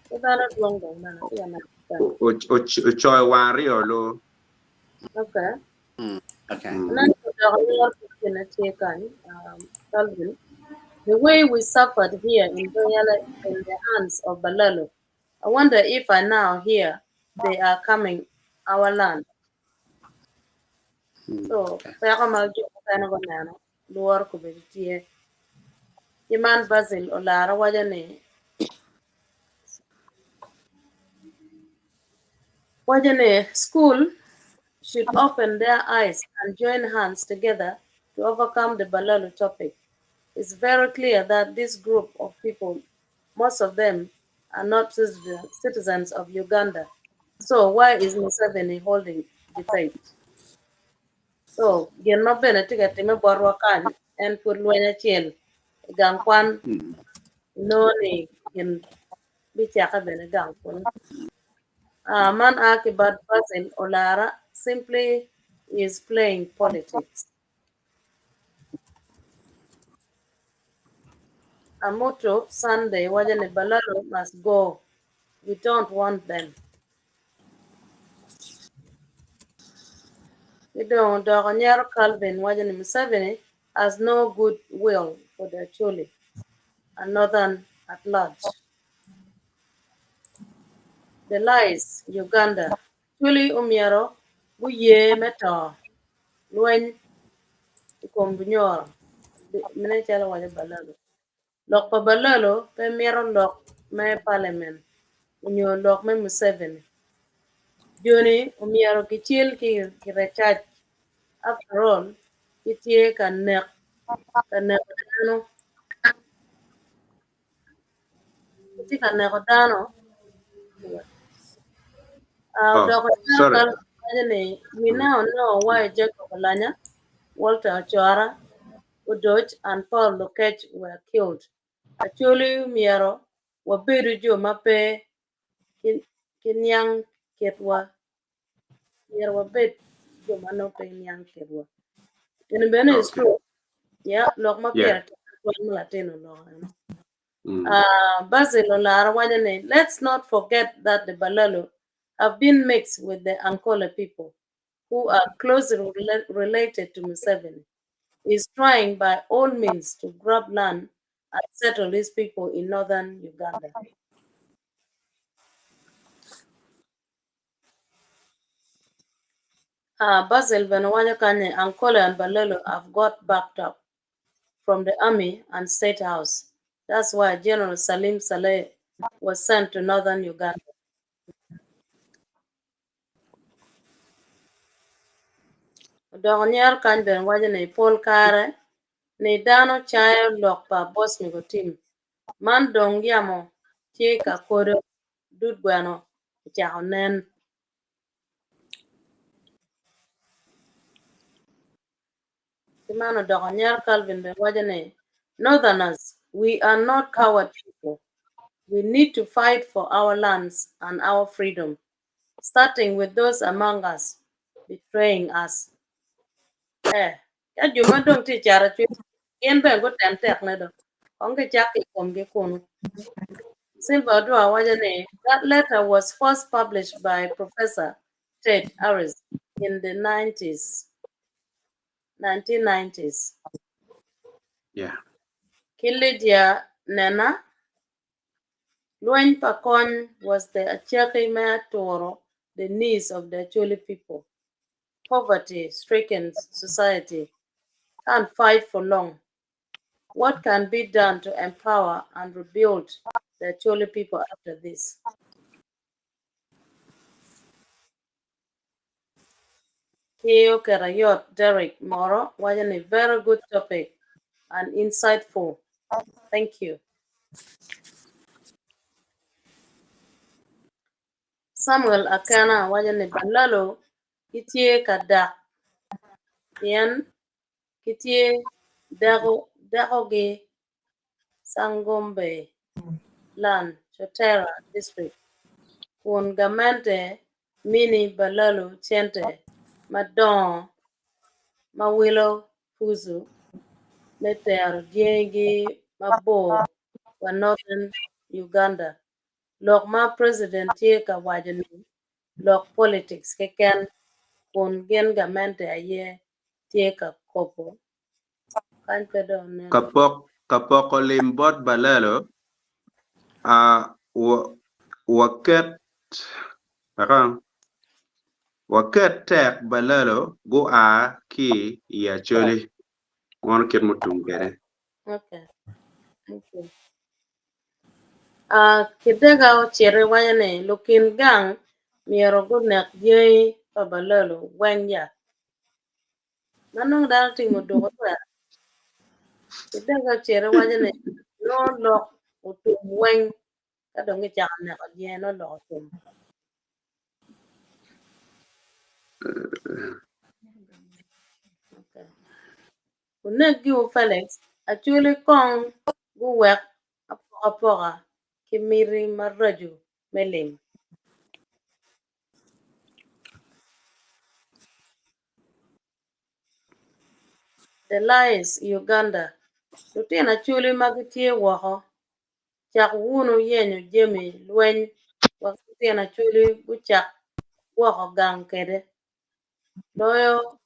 Ki dhano dwong dong meno tye ka neno kan. Ocoyo wang aryo lo. Okay. Okay. Aneno odoko lworo ki gine tye kany, Calvin. The way we suffered here in Bunyala in the hands of Balalo, I wonder if I now hear they are coming our land. So, peko ma jo mukene guneno lworo kobedo tye. Ki man Basil olara waco ni, waco ni school should open their eyes and join hands together to overcome the Balalu topic. It's very clear that this group of people, most of them are not citizens of Uganda. So why is Museveni holding debate? So gin ma bene tye ka timme botwa kany en pud lweny acel i gang kwan inongo ni gin bicake bene gang kunu. Man a ki bot Basil Olara simply is playing politics. Amutu Sunday waco ni Balalu must go we don't want them. Ki dong odoko nyero Calvin waco ni Museveni has no good will for the Acholi and Northern at large. The lies, Uganda. Acholi omyero guye me to lweny i kom Bunyoro. Mene calo waco Balalo. Lok pa Balalo pe mito lok me parliament onyo lok me Museveni. Joni omyero kicel ki kirecac after all gitye ka nek ka neko dano gitye ka neko dano Uh, Oh, dok sorry. waco ni we now know why Jacob Oulanyah, Walter Ochora, Odoch and Paul Lokech were killed. Acholi myero wabedu jo ma pe ki niang kitwa. Myero wabed jo ma nongo pe niang kitwa. Eni bene is Okay. true. Yeah, lok ma Yeah. pire tek tutwal ma latin oloko eno. Basil Olara waco ni, let's not forget that the Balalu have been mixed with the Ankole people who are closely related to Museveni. He is trying by all means to grab land and settle his people in northern Uganda. Basil bene waco kany ni Ankole and Balalu have got backed up from the army and state house. That's why General Salim Saleh was sent to northern Uganda. Odoko nyero kany bene waco ni pol kare ni dano cayo lok pa Bosmic Otim. Man dong yamo tye ka kodo dud gweno ocako nen. Ki man odoko nyero Calvin bene waco ni Northerners, we are not coward people. We need to fight for our lands and our freedom, starting with those among us betraying us. Eh, ka jo ma dong tye i caro cwiny gin bene gutem tek ne do. Kong gicak ki i komgi kunu. Silva Odwa waco ni that letter was first published by Professor Ted Harris in the 90s, 1990s. Yeah. Ki Lydia Nena, Lweny pa Kony was the acaki me aturo the knees of the Acholi people. Poverty-stricken society can't fight for long. What can be done to empower and rebuild the Acholi people after this? Ki oketo ayot Derek Moro waco ni very good topic and insightful. Thank you. Samuel Akena waco ni Balalo gitye ka dak pien gitye dako dakogi Sangombe Land, Kyotera District, kun gamente mini Balalu cente madongo ma wilo pucu me tero dyangigi mabor wa Northern Uganda. Lok ma president tye ka waco-ni lok politics keken kun gin gamente aye tye ka kobo. Kany pe dong nen. Ka pok ka poko lim bot Balelo, a wa waket waket tek Balelo gua ki i Acholi. Mono kit mutum kwede. Okay. Thank you. Uh, Kidega ocito iwaco ni lukin gang myero gunek dyangi pa Balelo weng ya. Ma nongo dano tingo odoko twero. Kidega ocito iwaco ni nongo lok otum weng ka dong gicako neko dyangi nongo lok otum. Okay. Wunek giwu Felix, Acholi kong guwek apokapoka ki miti maraco me lim. The Lies, Uganda, Lutino Acholi ma gitye woko, cak wunu yenyo jami lweny wek lutino Acholi gucak gwoko gang kwede. Loyo.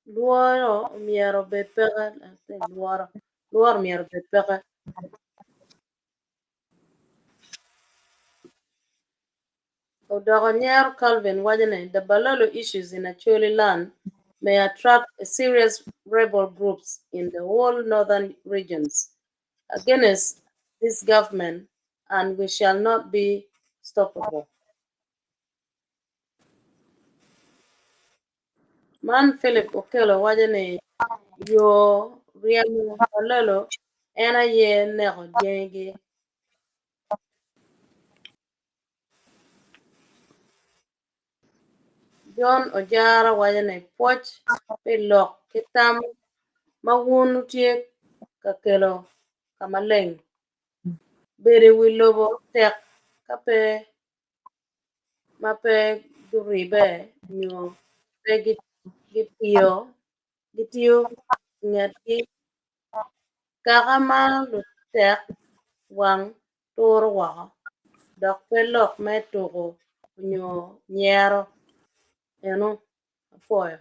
Lworo myero obed peke lworo lworo myero obed peke. Odoko nyero Calvin waco ni the Balaalo issues in Acholi land may attract a serious rebel groups in the whole northern regions against this government and we shall not be stoppable. Man Philip Okello waco ni yo ryemo Balaalo en aye neko dyangigi. John Ojara waco ni pwoc pi lok ki tam ma wun wutye ka kelo ka maleng. Bedo i wi lobo tek ka pe ma pe guribe nyo pe gitiyo ngetgi. Kaka ma lutek wang turo woko, dok pe lok me tuko nyo nyero. Eno, apwoyo.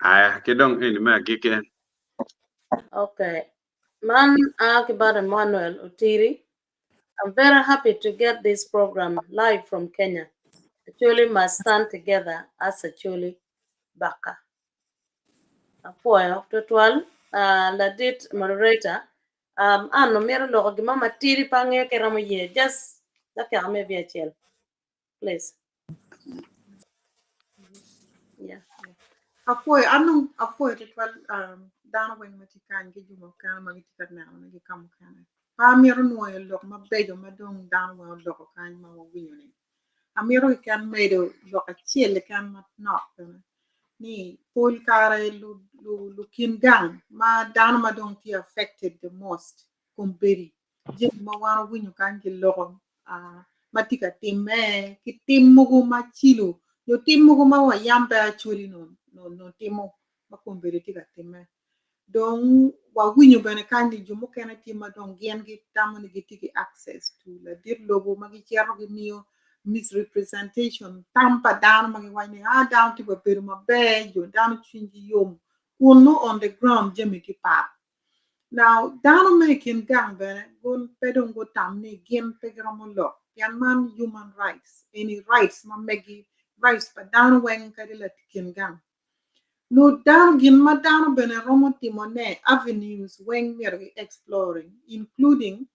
Aya, ki dong eni me agikkine. Okay. Man a ki bot Emmanuel Otiri. I'm very happy to get this program live from Kenya. Acholi must stand together as Acholi Baka. Apwoyo tutwal uh, ladit moderator. Um, an omito loko gin mo matidi pe angeyo ka iromo ye just dakika me wiye acel please. Yeah. Apwoyo an dong apwoyo tutwal um, dano weng ma tye kany ki jo mukene ma gitye ka nenone ki ka mukene. Pe amito nwoyo lok mabeco ma dong dano weng oloko kany ma wawinyo-ni. Amito keken medo lok acel keken manok bene ni pol kare lukin gang ma dano ma dong tye affected the most kombeddi jami ma wan wawinyo kany kiloko ma tye ka timme ki tim mogo macilo nyo tim mogo ma wa yam pe acholi nongo timo ma kombeddi tye ka timme. Dong wawinyo bene kany ni jo mukene tye ma dong gin gitamo ni gitye ki access to ladit lobo ma gicito gimiyo misrepresentation tam pa dano ma giwaco ni ah dano tye ka bedo maber jo dano cwinygi yom kun nongo on the ground jami tye pat. Now dano me i kin gang bene gun pe dong gutam ni gin pe giromo lok pien man human rights eni rights ma megi rights pa dano weng kadi lakin gang. Nut dano gin ma dano bene romo timone avenues weng myero gi exploring including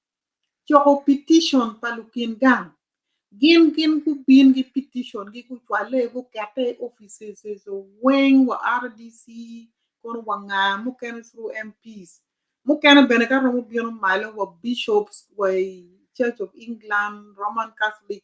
coko petition pa lukin gang gin gin gubin gi petition gi gucwale gukete i offices weng wa RDC kono wa nga mukene through MPs mukene bene ka romo bino malo wa bishops wa i Church of England, Roman Catholic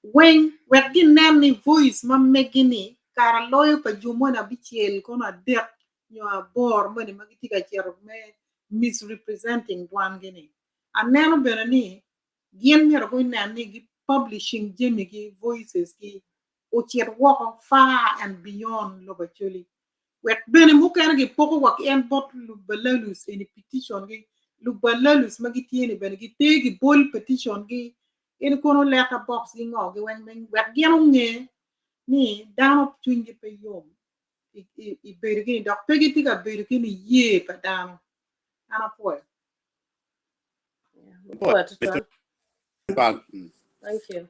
weng wek ginen ni voice ma megi ni kara loyo pa jo moni abicel kono adek nyo aboro moni ma gitye ka cito me misrepresenting dwangi ni. Aneno bene ni gin myero gunen ni gi publishing jami gi voices gi ocit woko far and beyond lobo Acholi wek bene mukene gipoko wa ki en bot lubalalus eni petition gi lubalalus ma gitye ni bene giter gibol petition gi En kono letter box gi ngo gi weng wek gin onge ni dano cwinygi pe yom i bedo gini dok pe gitye ka bedo ki niye pa dano. An apwoyo. Thank you.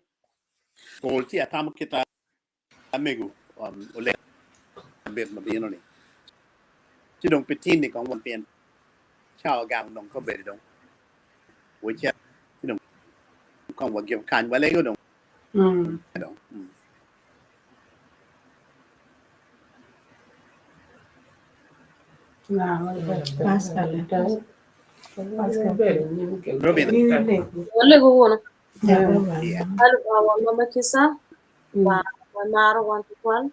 Pol ci atamo kita amego oleg bit ma bino ni. Ci dong pi tin ni kong wan pien cawa gang dong kobedo dong wecet ci dong kong wagiko kany walego dong. Dong. Robin. Walego wunu. Alubanga wa ma kisa, Lubanga ma maro wan tutwal,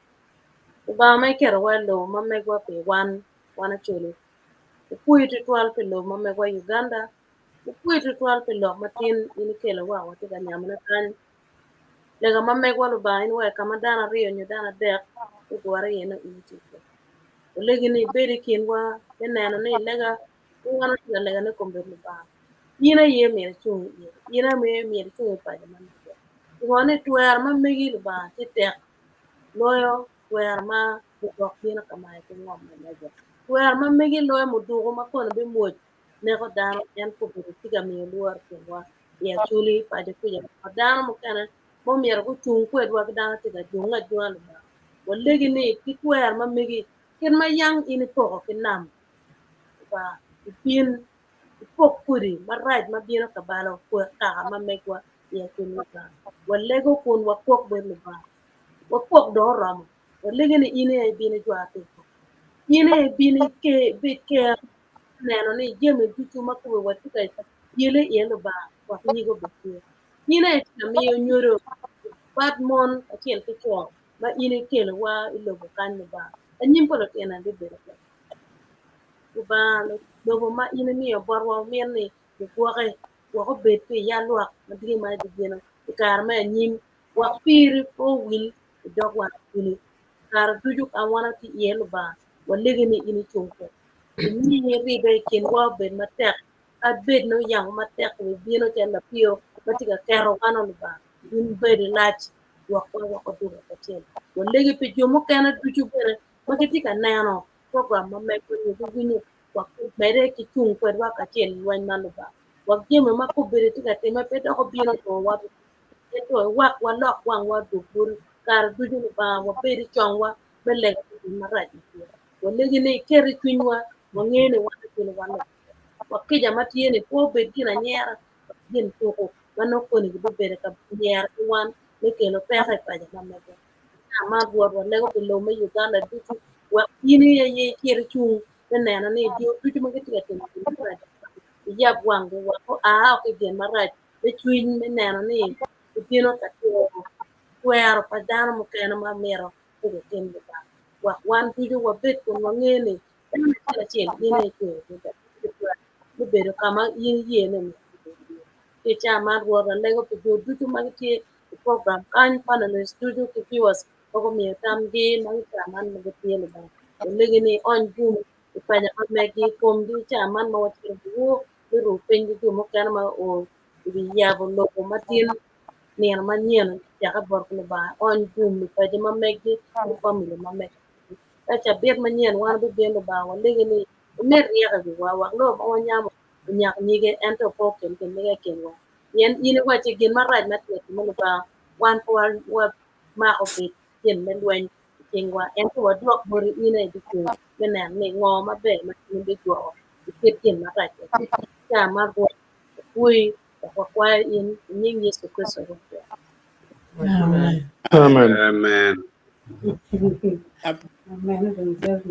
Lubanga ma iketo wa i lobo ma megwa pi wan, wan Acholi. Wupwoyi tutwal pi lobo ma megwa Uganda, wupwoyi tutwal pi lok ma tin in ikelo wa watye ka nyamone kany. Lega ma megwa Lubanga in wek ka ma dano aryo nyo dano adek gugure iye nongo in itye kwede. Walegi ni ibed i kinwa me neno ni lega ma wan watye ka legane i kom bedo Lubanga. In aye myero icung iye, in aye myero icung i paco ma megwa. Pingo ni twero ma megi Lubanga tye tek loyo. Twero ma lugok bino ka mayo ki ngom ma mege. Twero ma megi loyo muduku ma kono bimwoc neko dano en kobedo tye ka miyo lworo i kinwa i Acholi paco kuca ma dano mukene ma omyero gucung kwedwa ki dano tye ka junge ajunga Lubanga. Walegi ni ki twero ma megi kit ma yang in ipoko ki nam Lubanga ibin ipok kodi marac ma bino ka balo kaka ma megwa i Acholi Lubanga. Walego kun wakok bot Lubanga. Wakok dong oromo. Walege ni in aye ibin ijwa ki i kom. In aye ibin ibed ker me neno ni jami ducu ma kome watye ka yele iye Lubanga wek nyige obed tye. In aye itye ka miyo nyodo bad mon kacel ki co ma in ikelowa i lobo kany Lubanga. Anyim pa lutino bibedo kwede. Lubanga, lobo ma in imiyo botwa wamito ni gugwoke wek obed pi yalwak ma tye ma bibino i kare me anyim wek piri pe owil i dog wan kulu. Kare ducu ka wan watye iye Lubanga, walegi ni in icung kwedwa. Imi ribbe i kinwa obed matek, kadi bed nongo yamo matek obibino calo lapio ma tye ka keto wan o Lubanga, in bed ilac gwokwa wek waduge kacel. Walegi pi jo mukene ducu bene ma gitye ka neno program ma megwa nyo giwinyo wek gumedde ki cung kwedwa kacel i lweny man Lubanga. Wek jami ma kobedo tye ka timme pe dok obino onongo wa Ento iwek walok wangwa odug boti kare ducu, Lubanga, wabed i congwa me lega pi gin marac ma tye. Walegi ni iket i cwinywa, wangeyo ni wan akelo wan lubalo. Wek kica ma tye-ni pe obed gin anyera dok gin tuko ma nongo koni gibibedo ka nyero ki wan me kelo peko i paco ma megwa. Ata man Rwot, walego pi lobo me Uganda ducu wek in aye icit icung me neno ni jo ducu ma gitye ka timo gin marac iyab wanggi wek gua ki i gin marac me cwiny me neno ni gibino ka turo twero pa dano mukene ma mito ni gitim Lubanga. Wek wan ducu wabed kun wangeyo ni dano acel acel in aye icweyo ki twero me bedo ka ma in iye ni myero gubed iye. Ki i caa man Rwot alego pi jo ducu ma gitye i program kany, panelists ducu ki viewers ma gumiyo tamgi ma i caa man ma gitye Lubanga. Walegi ni iony gum i paco ma megi i komgi i caa man ma watye ki woo me ruu piny ki jo mukene ma oo i wi yabo lobo matin nino manyen cake bot Lubanga ony gum i paci ma meggi ki famili ma meggi. Ka cabit manyen wan wabibino Lubanga walegi ni imed ryeko i wiwa wek lobo ma wanyamo onyak nyige ento pe okel kiniga i kinwa. Pien in iwacci gin marac ma tye ka timme Lubanga wan pe wamako bed gin me lweny i cingwa ento wadwok boti in aye ibicung me neno ni ngo maber ma in ibigwoko i kit gin marac eni. Ca man Rwot opwoyi dok wakwayo in i nying Yecu Kricito Rwotwa. Amen. Amen. Amen. Amen.